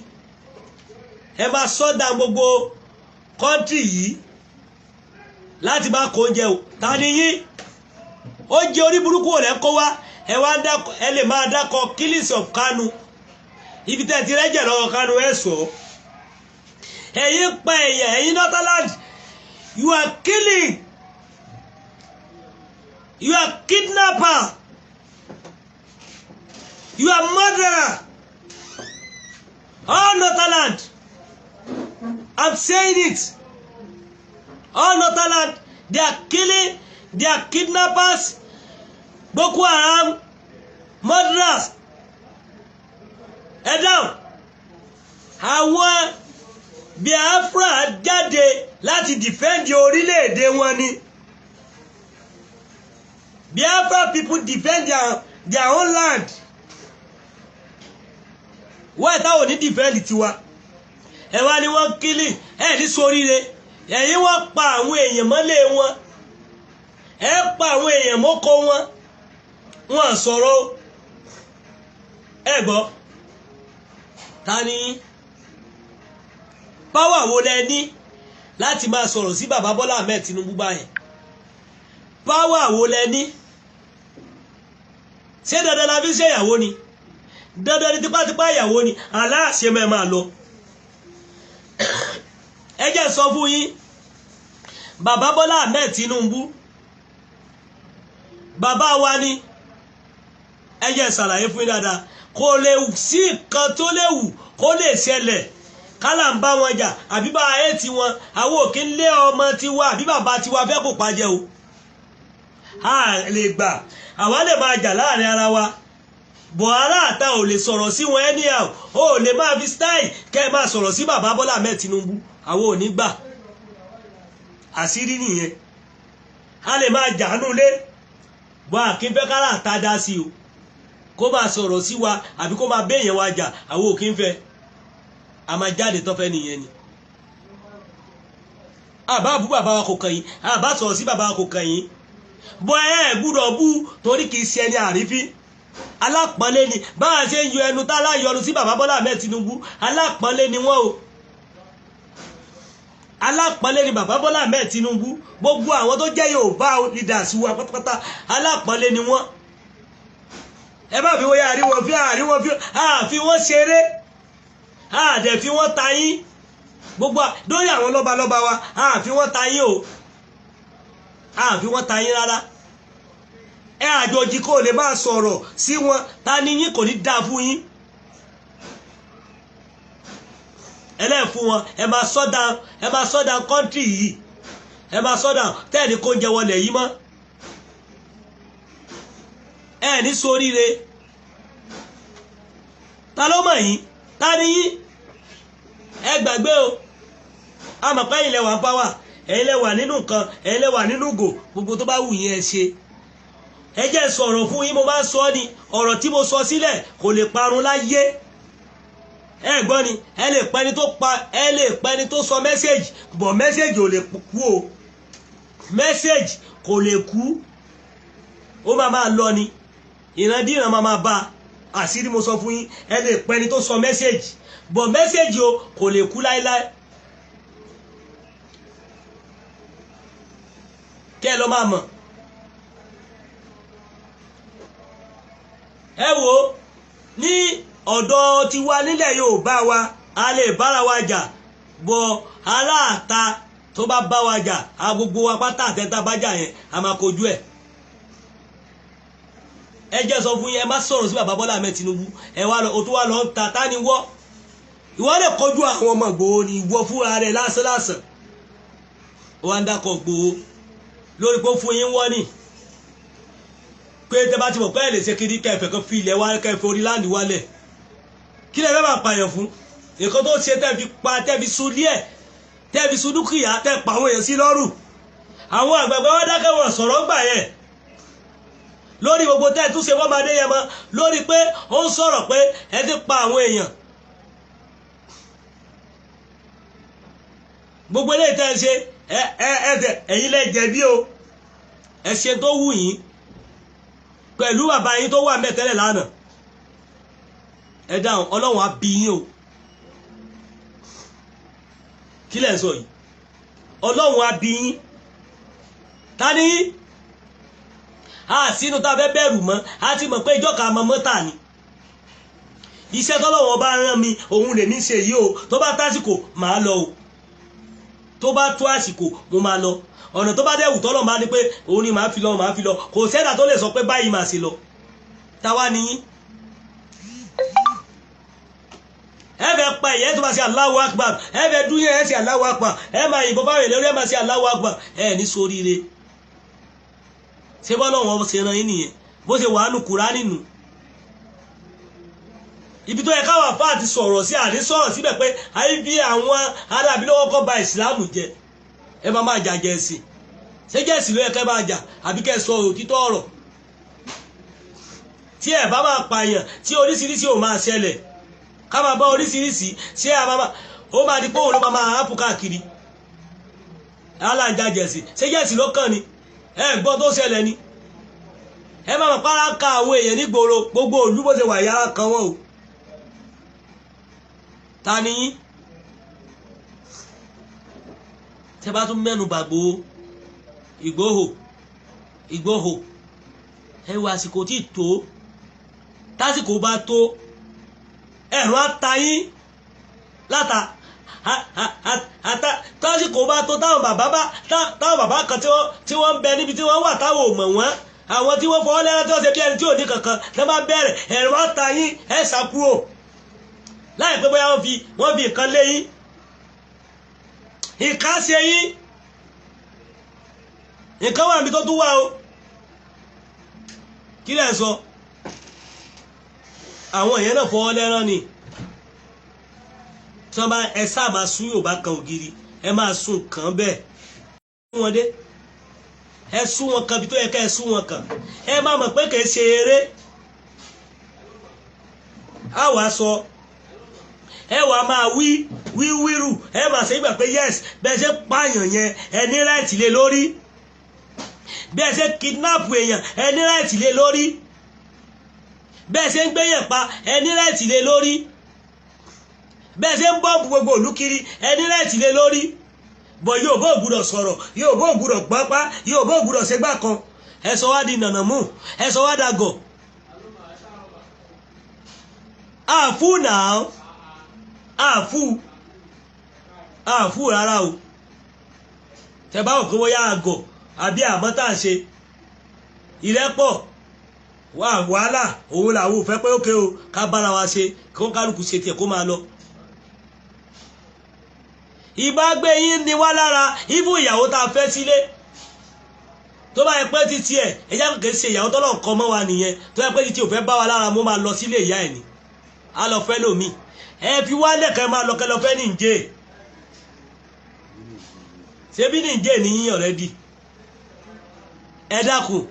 ẹ máa sọ́dà gbogbo country yìí láti má kó oúnjẹ o. Ta ni yín? Oúnjẹ orí burúkú ò lẹ́ kó wá. Ẹ wá dákọ, ẹ lè máa dákọ killings of Kanu, ibi tẹ́ ti rẹ́jẹ̀ lọ́wọ́ Kanu. Ẹ sọ, ẹ̀yin pa èèyàn, ẹ̀yin Northernland, you are killing. You are kidnapper. You are murderer. All Northern, I'm saying it. All Northern, they are killing, they are kidnappers, Boko Haram, murderers. Ẹ dáhùn. Àwọn Biafra jáde láti defend orílẹ̀-èdè wọn ni. Biafra people defend their own land. Wọ́n táwọn ò ní defend tiwa. Ẹ wá ní wọ́n kill ẹ ní soríire. Ẹ̀yin wọ́n pa àwọn èèyàn mọ́lé wọn. Ẹ pa àwọn èèyàn mọ́kọ wọn. Wọ́n sọ̀rọ̀. Ẹ gbọ́. Ta ni power wo lẹ ní láti máa sọ̀rọ̀ sí bàbá Bọ́lá Ahmed Tinubu báyẹn? Power wo lẹ ní? Ṣé dandan la fi ṣe ìyàwó ni? Dandan ni tipátipá ìyàwó ni? Aláàṣẹ mẹ́ máa lọ. Ẹ jẹ́ sọ fún yín, bàbá Bọ́lá Ahmed Tinubu bàbá wa ni. Ẹ jẹ́ ṣàlàyé fún yín dáadáa. Kò lè sí nǹkan tó léwu kó lè ṣẹlẹ̀ kálà ń bá wọn jà àbí bá ayé tiwọn. Àwọn òkè ń lé ọmọ tiwa àbí bàbá tiwa fẹ́ kó pàjẹ́ o. A lè gbà àwa lè máa jà láàrin ara wa bọ̀, ará àta ò lè sọ̀rọ̀ sí wọn anyhow. Ó lè máa fi style kẹ́ ẹ máa sọ̀rọ̀ sí bàbá Bọ́lá Ahmed Tinubu. Àwọn ò ní gbà. Àṣírí nìyẹn. A lè máa jà nulẹ̀ bọ́, àkínfẹ́ kára àta dá sí o, kó máa sọ̀rọ̀ sí wa àbí kó máa béèyàn wa jà. Àwọn ò kí ń fẹ́. A máa jáde tọ́fẹ́ nìyẹn ni. Àbá àbú bàbá wa kò kàn yín, àbá sọ̀rọ̀ sí bàbá wa kò kàn yín. Bọ́ ẹ gbúdọ̀ bú torí kì í ṣe ẹni àrífín, alápọ̀nlé ni. Bá a ṣe ń yọ ẹnu tá láyọnu sí bàbá Bọ́lá Ahmed Tinubu, alápọ̀nlé ni wọ́n o. Alápọ̀nlé ni bàbá Bọ́lá Ahmed Tinubu. Gbogbo àwọn tó jẹ́ Yorùbá leaders wa pátápátá, alápọ̀nlé ni wọ́n. Ẹ má fi wọ́n yá àríwọ̀n fi àríwọ̀n fi àfi wọ́n ṣeré, àdẹ̀ fi wọ́n ta yín. Gbogbo lórí àwọn lọ́balọ́ba wa, àfi wọ́n ta yín o, àfi wọ́n ta yín rárá. Ẹ àjòjì kò lè máa sọ̀rọ̀ sí wọn. Ta ni yín? Kò ní dáa fún yín. Ẹlẹ́fun wọn. Ẹ máa sọ́dà, ẹ máa sọ́dà country yìí. Ẹ máa sọ́dà tẹ́ẹ̀ní kó jẹ wọlé yìí mọ́. Ẹ ní soríire. Ta ló mọ̀ yín? Ta ni yín? Ẹ gbàgbé o. A mọ̀ pé ẹ̀yin lẹ wà ń power, ẹ̀yin lẹ wà nínú nǹkan, ẹ̀yin lẹ wà nínú ìgò. Gbogbo tó bá wù yín ẹ ṣe. Ẹ jẹ́ sọ̀rọ̀ fún yín. Mo máa ń sọ ni, ọ̀rọ̀ tí mo sọ sílẹ̀ kò lè parun láyé. Ẹ gbọ́ ni. Ẹ lè pẹ́ni tó pa, ẹ lè pẹ́ni tó sọ message bọ̀, message ò lè kú o. Message kò lè kú. Ó máa máa lọ ni, ìrandíran máa máa bá. Àṣírí mo sọ fún yín. Ẹ lè pẹ́ni tó sọ message bọ̀, message o kò lè kú láéláé. Kẹ́ ẹ lọ máa mọ̀. Ẹ wo, ní ọ̀dọ̀ tiwa nílẹ̀ Yorùbá wa, a lè bára wa jà bọ̀, aláàta tó bá bá wa jà, a gbogbo wa pátá àtẹ́tà bá jà yẹn, a máa kojú ẹ̀. Ẹ jẹ́ sọ fún yín, ẹ má sọ̀rọ̀ sí bàbá Bọ́lá Ahmed Tinubu. Ẹ wá lọ, o tó wá lọ ń ta. Ta ni wọ́? Ìwọ lè kojú àwọn ọmọ Ìgbòho ni? Ìwọ fúnra rẹ̀ lásán lásán, ó wá ń dákọ̀ Ìgbòho lórí pé ó fún yín wọ́n ní pé tẹ bá ti mọ̀ pé ẹ lè ṣe kiri kẹfẹ́ kan fi ilẹ̀ wá kẹfẹ́ orí láǹdì wálẹ̀. Kí lẹ fẹ́ máa pààyàn fún? Nǹkan tó ṣe tẹ́ fi pa, tẹ́ fi sun díẹ̀, tẹ́ fi sun dúkìá, tẹ́ pa àwọn èèyàn sí lọ́rùn. Àwọn àgbààgbà wọn dákẹ́, wọn sọ̀rọ̀ gbà yẹn lórí gbogbo tẹ́ ẹ tún ṣe fọ́mọdé yẹn mọ́ lórí pé ó ń sọ̀rọ̀ pé ẹ ti pa àwọn èèyàn. Gbogbo eléyìí tẹ́ ẹ ṣe, ẹ ẹ ẹ ẹ̀yin lẹ jẹ̀bi o. Ẹ ṣe tó wù yín pẹ̀lú bàbá yín tó wà mẹ́tẹ́lẹ̀ lánàá. Ẹ dáhùn. Ọlọ́run á bí yín o. Kí lẹ̀ ń sọ yìí? Ọlọ́run á bí yín. Ta ni yín? A sínú tá a fẹ́ bẹ̀rù mọ́. A ti mọ̀ pé ìjọ kan mọ́ mọ́tà ni. Iṣẹ́ tọ́lọ́wọ́n bá rán mi, òun lèmi ṣe yìí o. Tó bá tásìkò, màá lọ o. Tó bá tó àsìkò, mo máa lọ. Ọ̀nà tó bá dẹ̀ wù tọ́lọ̀ máa ní pé òun ni màá fi lọ, màá fi lọ. Kò sẹ́dà tó lè sọ pé báyìí màá ṣe lọ. Táwa nìyí. Ẹ fẹ́ pa ìyẹn tó máa ṣe Allahu Akbar, ẹ fẹ́ dúnyẹ́ ẹ ṣe Allahu Akbar, ẹ máa yìnbọn fáwọn èlé orí ẹ máa ṣe Allahu Akbar, ẹ ní sóríire. Ṣé bọ́lá wọn ṣe ran yín nìyẹn? Bó ṣe wàánu Kùránì nù. Ibi tó yẹ káwọn àfáà ti sọ̀rọ̀ sí, àní sọ̀rọ̀ síbẹ̀ pé àyè bí àwọn arábí lọ́wọ́ kọ́ ba ìsìláàmù jẹ. Ẹ máa máa jà jẹ̀sìn. Ṣé jẹ̀sìn ló yẹ kẹ́ máa jà àbí kẹ́ sọ òtítọ́ ọ̀rọ̀? Tí ẹ bá máa pààyàn, tí oríṣiríṣi ò máa ṣẹlẹ̀, ká máa bá oríṣiríṣi, ṣé a máa ó máa di pé òun ló máa máa hápù káàkiri. Aláǹjà jẹ̀sìn, ṣé jẹ̀sìn ló kàn ni? Ẹ gbọ́ tó ṣẹlẹ̀ ni. Ẹ máa mọ̀ párá ka àwọn èèyàn nígboro, gbogbo òlú bó ṣe wà yára kan wọ́n o. Ta ni yín? Tẹ́ bá tún mẹ́nu bàgbó Ìgbòho, Ìgbòho, ẹ wo àsìkò tí tó, tásìkò bá tó, ẹ̀rọ atayín láta ata tásìkò bá tó, táwọn bàbá bá táwọn bàbá kan tí wọ́n ń bẹ níbi tí wọ́n wà táwọn ò mọ̀ wọ́n, àwọn tí wọ́n fọwọ́ lẹ́rán tí wọ́n ṣe bí ẹni tí ò ní kankan tẹ́ bá bẹ̀rẹ̀, ẹ̀rọ atayín ẹ̀ sá kúrò láì pé bóyá wọ́n fi nǹkan lé yín, nǹkan ṣe yín, nǹkan wà níbi tó tún wà o. Kí lẹ̀ sọ? Àwọn èèyàn náà fọwọ́ lẹ́rán ni. Tí wọ́n bá ẹ sáà máa sún Yorùbá kan ògiri, ẹ máa sún kàn bẹ́ẹ̀. Ẹ sún wọn dé, ẹ sún wọn kan bí tó yẹ ká ẹ sún wọn kàn. Ẹ má mọ̀ pé kìí ṣe eré. A wàá sọ, ẹ wàá máa wí wíwírù, ẹ máa ṣe ìgbà pé yes, bẹ́ẹ̀ ṣe pààyàn yẹn ẹ ní ráìtì lé lórí, bẹ́ẹ̀ ṣe kidnap èèyàn ẹ ní ráìtì lé lórí, bẹ́ẹ̀ ṣe ń gbéyàn pa ẹ ní ráìtì lé lórí, bẹ́ẹ̀ ṣe ń bọ́ọ̀bù gbogbo ìlú kiri ẹ ní ráìtì lé lórí. Bọ̀ yóò bó gbúdọ̀ sọ̀rọ̀, yóò bó gbúdọ̀ gbọ́pá, yóò bó gbúdọ̀ ṣègbà kan. Ẹ sọ wá di nànàmú, ẹ sọ wá dàgọ̀. Àfú náà, àfú, àfú rárá o. Tẹ bá òkú wọ́n yá àgọ̀ àbí àmọ́ tá à ń ṣe ìrẹ́pọ̀ wà wàhálà, òun làwọn ò fẹ́ pé ókè o, ká bára wa ṣe, kó kálukú ṣe tiẹ̀ kó máa lọ. Ìbágbé yín ni wá lára, ibú ìyàwó tá a fẹ́ sílé tó bá yẹ pé títí ẹ̀ ẹ̀yà kò ṣe ìyàwó tọ́lọ̀ nǹkan mọ́ wa nìyẹn, tó yẹ pé títí ò fẹ́ bá wa lára, mo máa lọ sílé ìyá ẹ̀ ni, á lọ fẹ́ lómi. Ẹ fi wá lẹ́kẹ̀ẹ́ máa lọ kẹ́ lọ fẹ́ nìjẹ́. Ṣebí nìjẹ́ ní yín already. Ẹ dákun,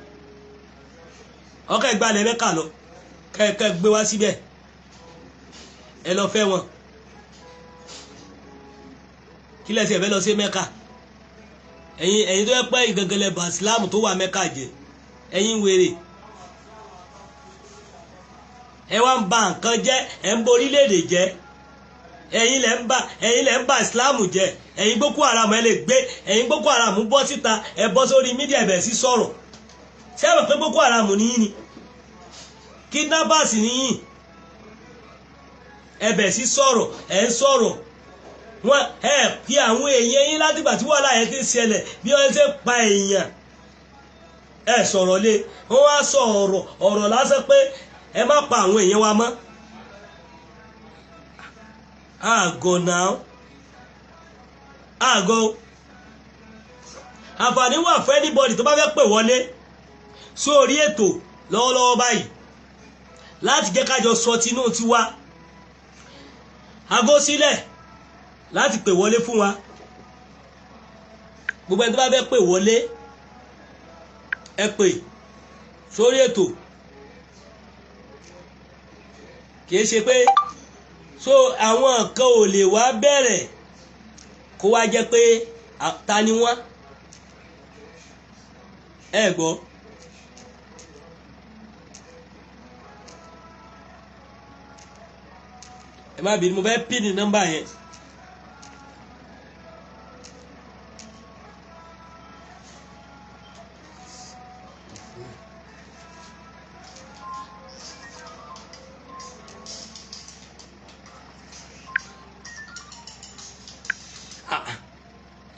ọkọ̀ ìgbàlẹ̀ mẹ́ka lọ kẹ́kẹ́ gbé wá síbẹ̀, ẹ lọ fẹ́ wọn. Kí lẹ́sẹ̀ fẹ́ lọ sí mẹ́ka? Ẹ̀yin tó yẹ pé ìganganlẹ̀ bàsílámù tó wà mẹ́ka jẹ, ẹ̀yin wèrè, ẹ wá ń ba nǹkan jẹ́, ẹ ń borílẹ̀-èdè jẹ́, ẹ̀yin lẹ̀ ń ba ìsìlámù jẹ́, ẹ̀yin Boko Haram ẹ lè gbé, ẹ̀yin Boko Haram bọ́ síta, ẹ bọ́ sórí mídíà ẹ bẹ̀rẹ̀ sí sọ̀rọ̀. Ṣé ẹ mọ̀ pé Boko Haram níyìn ni? Kidnappers níyìn. Ẹ bẹ̀rẹ̀ sí sọ̀rọ̀, ẹ ń sọ̀rọ̀. Wọ́n ẹ kí àwọn èèyàn yín látìgbà tí wàhálà yẹn ti ń ṣẹlẹ̀, bí wọ́n ṣe pa èèyàn, ẹ sọ̀rọ̀ lé, wọ́n wá sọ ọ̀rọ̀ lásán pé ẹ má pa àwọn èèyàn wa mọ́. Àgọ̀ náà, àgọ̀. Àǹfààní wà fún anybody tó bá fẹ́ pè wọlé sórí ètò lọ́wọ́lọ́wọ́ báyìí láti jẹ́ kájọ sọ tinú tiwa. Àgọ́ sílẹ̀ láti pè wọlé fún wa. Gbogbo ẹni tó bá fẹ́ pè wọlé, ẹ pè sórí ètò. Kìí ṣe pé so àwọn kan ò lè wá bẹ̀rẹ̀ kó wá jẹ́ pé ta ni wọ́n. Ẹ gbọ́. Ẹ má bínú, mo fẹ́ pín ní nọ́mbà yẹn.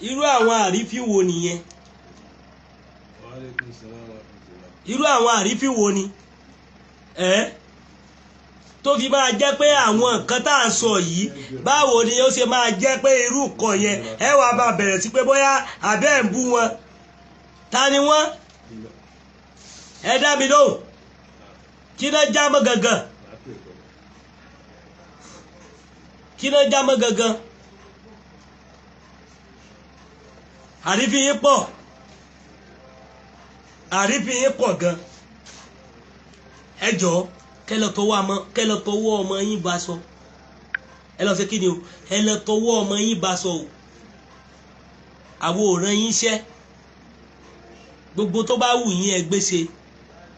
Irú àwọn àrífín wo nìyẹn? Irú àwọn àrífín wo ni ẹ tó fi máa jẹ́ pé àwọn nǹkan tá à ń sọ yìí, báwo ni ó ṣe máa jẹ́ pé irú nǹkan yẹn ẹ wàá máa bẹ̀rẹ̀ sí pé bóyá àbẹ́ ń bú wọn? Ta ni wọ́n? Ẹ dá mi lóhùn. Kí ló já mọ́ gangan? Kí ló já mọ́ gangan? Àrífín yín pọ̀, àrífín yín pọ̀ gan. Ẹ jọ̀ọ́, kẹ́ lọ tọwọ́ ọmọ yín bá sọ. Ẹ lọ ṣe kí ni o? Ẹ lọ tọwọ́ ọmọ yín bá sọ o. Àwọn ò rán yín iṣẹ́. Gbogbo tó bá wù yín ẹ gbé ṣe.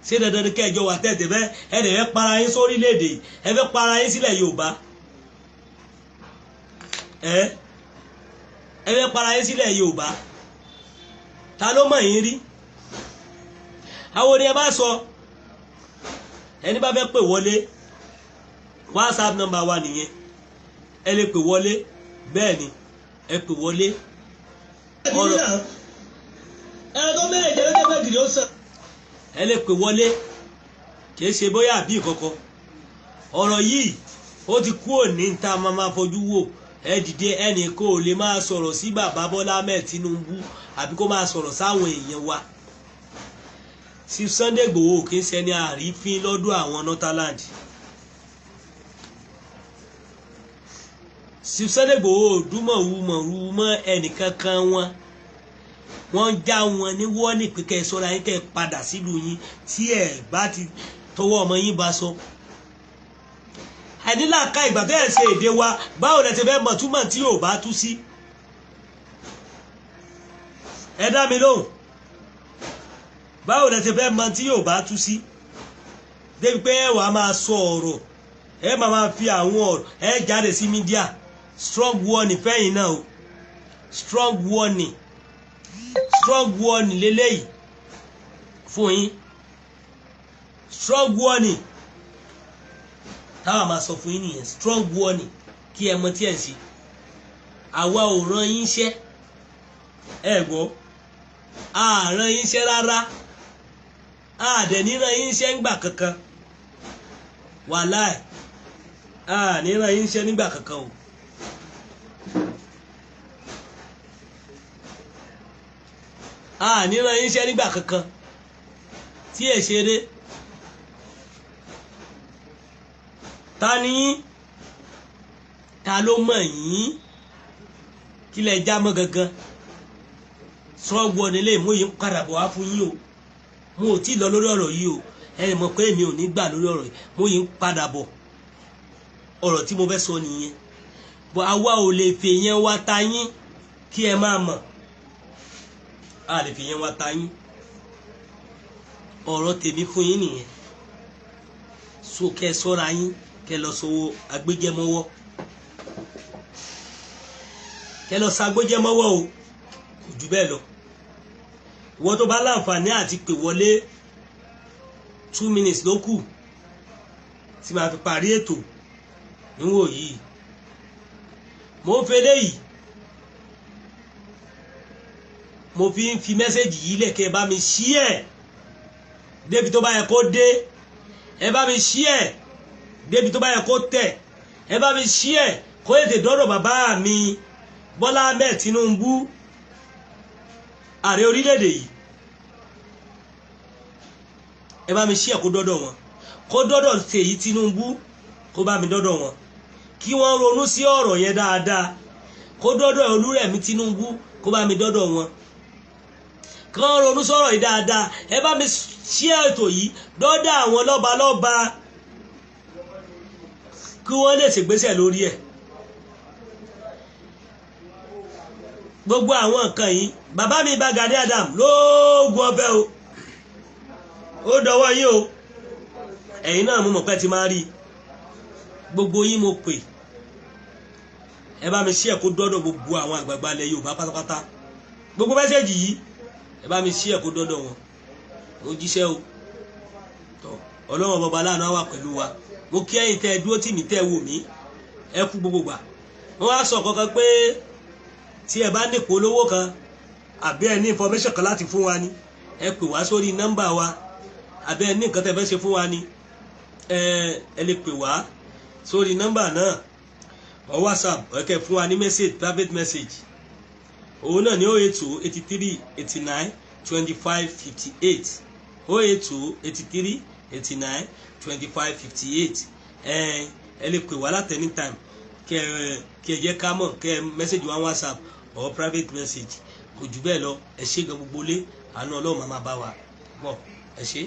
Ṣé dandan ni kẹjọ wà tẹ̀tẹ̀ fẹ́ ẹ dẹ̀ fẹ́ para yín sórílẹ̀-èdè, ẹ fẹ́ para yín sílẹ̀ Yorùbá, ẹ fẹ́ para yín sílẹ̀ Yorùbá. Ta ló mọ̀ yín rí? Àwọn ni ẹ bá sọ. Ẹni bá fẹ́ pè wọlé, WhatsApp number wa nìyẹn, ẹ lè pè wọlé. Bẹ́ẹ̀ ni, ẹ pè wọlé. Ọ̀rọ̀ ẹ̀rọ tó mẹ́rẹ̀ jẹ́ lọ́jọ́ pé gìrì ó sàn. Ẹ lè pè wọlé, kìí ṣe bóyá àbí ìkọ̀kọ̀. Ọ̀rọ̀ yìí ó ti kú òní tá a máa fojú wò. Ẹ dìde, ẹnì kó o lè máa sọ̀rọ̀ sí bàbá Bọ́lá Ahmed Tinubu àbí kó máa sọ̀rọ̀ sáwọn èèyàn wa. Chief Sunday Igboho kì í ṣẹni àrífín lọ́dọ̀ àwọn Northern. Chief Sunday Igboho dúmọ̀wúmọ̀wú mọ́ ẹnìkankan wọn. Wọ́n já wọn ní wọ́ọ̀nì pé kẹ́ ẹ sọ́ra yín, kẹ́ ẹ padà sílùú yín tí ẹ bá ti tọwọ́ ọmọ yín bá sọ. Àìnílàka ìgbà tó ẹ̀ ṣe èdè wa, báwo lẹ ti fẹ́ mọ̀ túmọ̀ tí yóò bá tú sí? Ẹ dá mi lóhùn. Báwo lẹ ti fẹ́ mọ̀ tí yóò bá tú sí? Débi pé ẹ wàá máa sọ ọ̀rọ̀, ẹ máa máa fi àwọn ọ̀rọ̀ ẹ jáde sí mídíà. Strong warning fẹ́yìn náà o. Strong warning, strong warning lélẹ́yìí fún yín. Strong warning táwa máa sọ fún yín nìyẹn. Strong warning kí ẹ mọ tí ẹ ń ṣe. Àwa ò rán yín iṣẹ́, ẹ gbọ́, a rán yín iṣẹ́ rárá, a dẹ̀ ní rán yín iṣẹ́ ńgbà kankan. Wàláì, a ní rán yín iṣẹ́ nígbà kankan o. A ní rán yín iṣẹ́ nígbà kankan tí ẹ ṣeré. Ta ni yín? Ta ló mọ̀ yín? Kí lẹ já mọ́ gangan? Strong warning lè mú yín padà bọ̀ wá fún yín o. Mo ò tí ì lọ lórí ọ̀rọ̀ yìí o. Ẹ mọ̀ pé èmi ò ní gbà lórí ọ̀rọ̀ yìí. Mo yín padà bọ̀. Ọ̀rọ̀ tí mo fẹ́ sọ nìyẹn. Bọ̀ àwa ò lè fi yẹn wá ta yín kí ẹ máa mọ̀. A lè fi yẹn wá ta yín. Ọ̀rọ̀ tèmi fún yín nìyẹn. So kẹ́ ẹ sọ́ra yín, kẹ́ lọ sọ agbẹjẹmọ́wọ́, kẹ́ lọ sọ agbẹjẹmọ́wọ́ o, kò jù bẹ́ẹ̀ lọ. Ìwọ tó bá láǹfààní àti pè wọlé, 2 minutes ló kù tí màá fi parí ètò níwò yìí. Mo ń fẹlẹ́ yìí, mo fi ń fi mẹ́sẹ̀gì yìí lẹ̀ kẹ́ ẹ bá mi ṣí ẹ̀ débi tó bá yẹ kó dé. Ẹ bá mi ṣí ẹ̀ débi tó bá yẹ kó tẹ̀. Ẹ bá mi ṣí ẹ̀ kó ètè dọ́dọ̀ bàbá mi Bọ́lá Ahmed Tinubu, ààrẹ orílẹ̀-èdè yìí. Ẹ bá mi ṣí ẹ̀ kó dọ́dọ̀ wọn, kó dọ́dọ̀ Ṣèyí Tinubu, kó bá mi dọ́dọ̀ wọn, kí wọ́n ronú sí ọ̀rọ̀ yẹn dáadáa. Kó dọ́dọ̀ Olúrẹ̀mí Tinubu, kó bá mi dọ́dọ̀ wọn, kí wọ́n ronú sọ̀rọ̀ yìí dáadáa. Ẹ bá mi ṣí ètò yìí dọ́dọ̀ àwọn lọ́balọ́ba kí wọ́n lè ṣègbésẹ̀ lórí ẹ̀. Gbogbo àwọn nǹkan yìí, bàbá mi bá Gani Adam lóògùn ọbẹ̀ o, ó dọwọ́ yín o. Ẹ̀yin náà mo mọ̀ pé ti máa rí gbogbo yín mo pè. Ẹ bá mi ṣí ẹ̀ kó dọ́dọ̀ gbogbo àwọn àgbààgbà ilẹ̀ Yorùbá pátápátá. Gbogbo mẹ́sẹ̀jì yìí ẹ bá mi ṣí ẹ̀ kó dọ́dọ̀ wọn. Mo jíṣẹ́ o. Tọ́ Ọlọ́run bàbá aláàánú á wà pẹ̀lú wa. Mo kí ẹ̀yin tẹ́ ẹ dúró tì mí, tẹ́ ẹ wò mí, ẹ kú gbogbo gbà. Wọ́n wá sọ kankan pé tí ẹ bá ní ìpolówó kan àbí ẹ ní information kan láti fún wa ni, ẹ pè wá sórí nọ́mbà wa. Abẹ́ ní nǹkan tẹ́ fẹ́ ṣe fún wa ni, ẹ lè pè wá sórí nọ́mbà náà or WhatsApp, ẹ kẹ́ fún wa ní message, private message. Òun náà ní 082 83 89 25 58, 082 83 89 25 58. Ẹ lè pè wá láti anytime, kẹ ẹ jẹ́ ká mọ̀, kẹ ẹ message wa WhatsApp or private message. Kò jù bẹ́ẹ̀ lọ. Ẹ ṣé gan, gbogbo lé. Àánú Ọlọ́run máa bá wa bọ̀. Ẹ ṣé.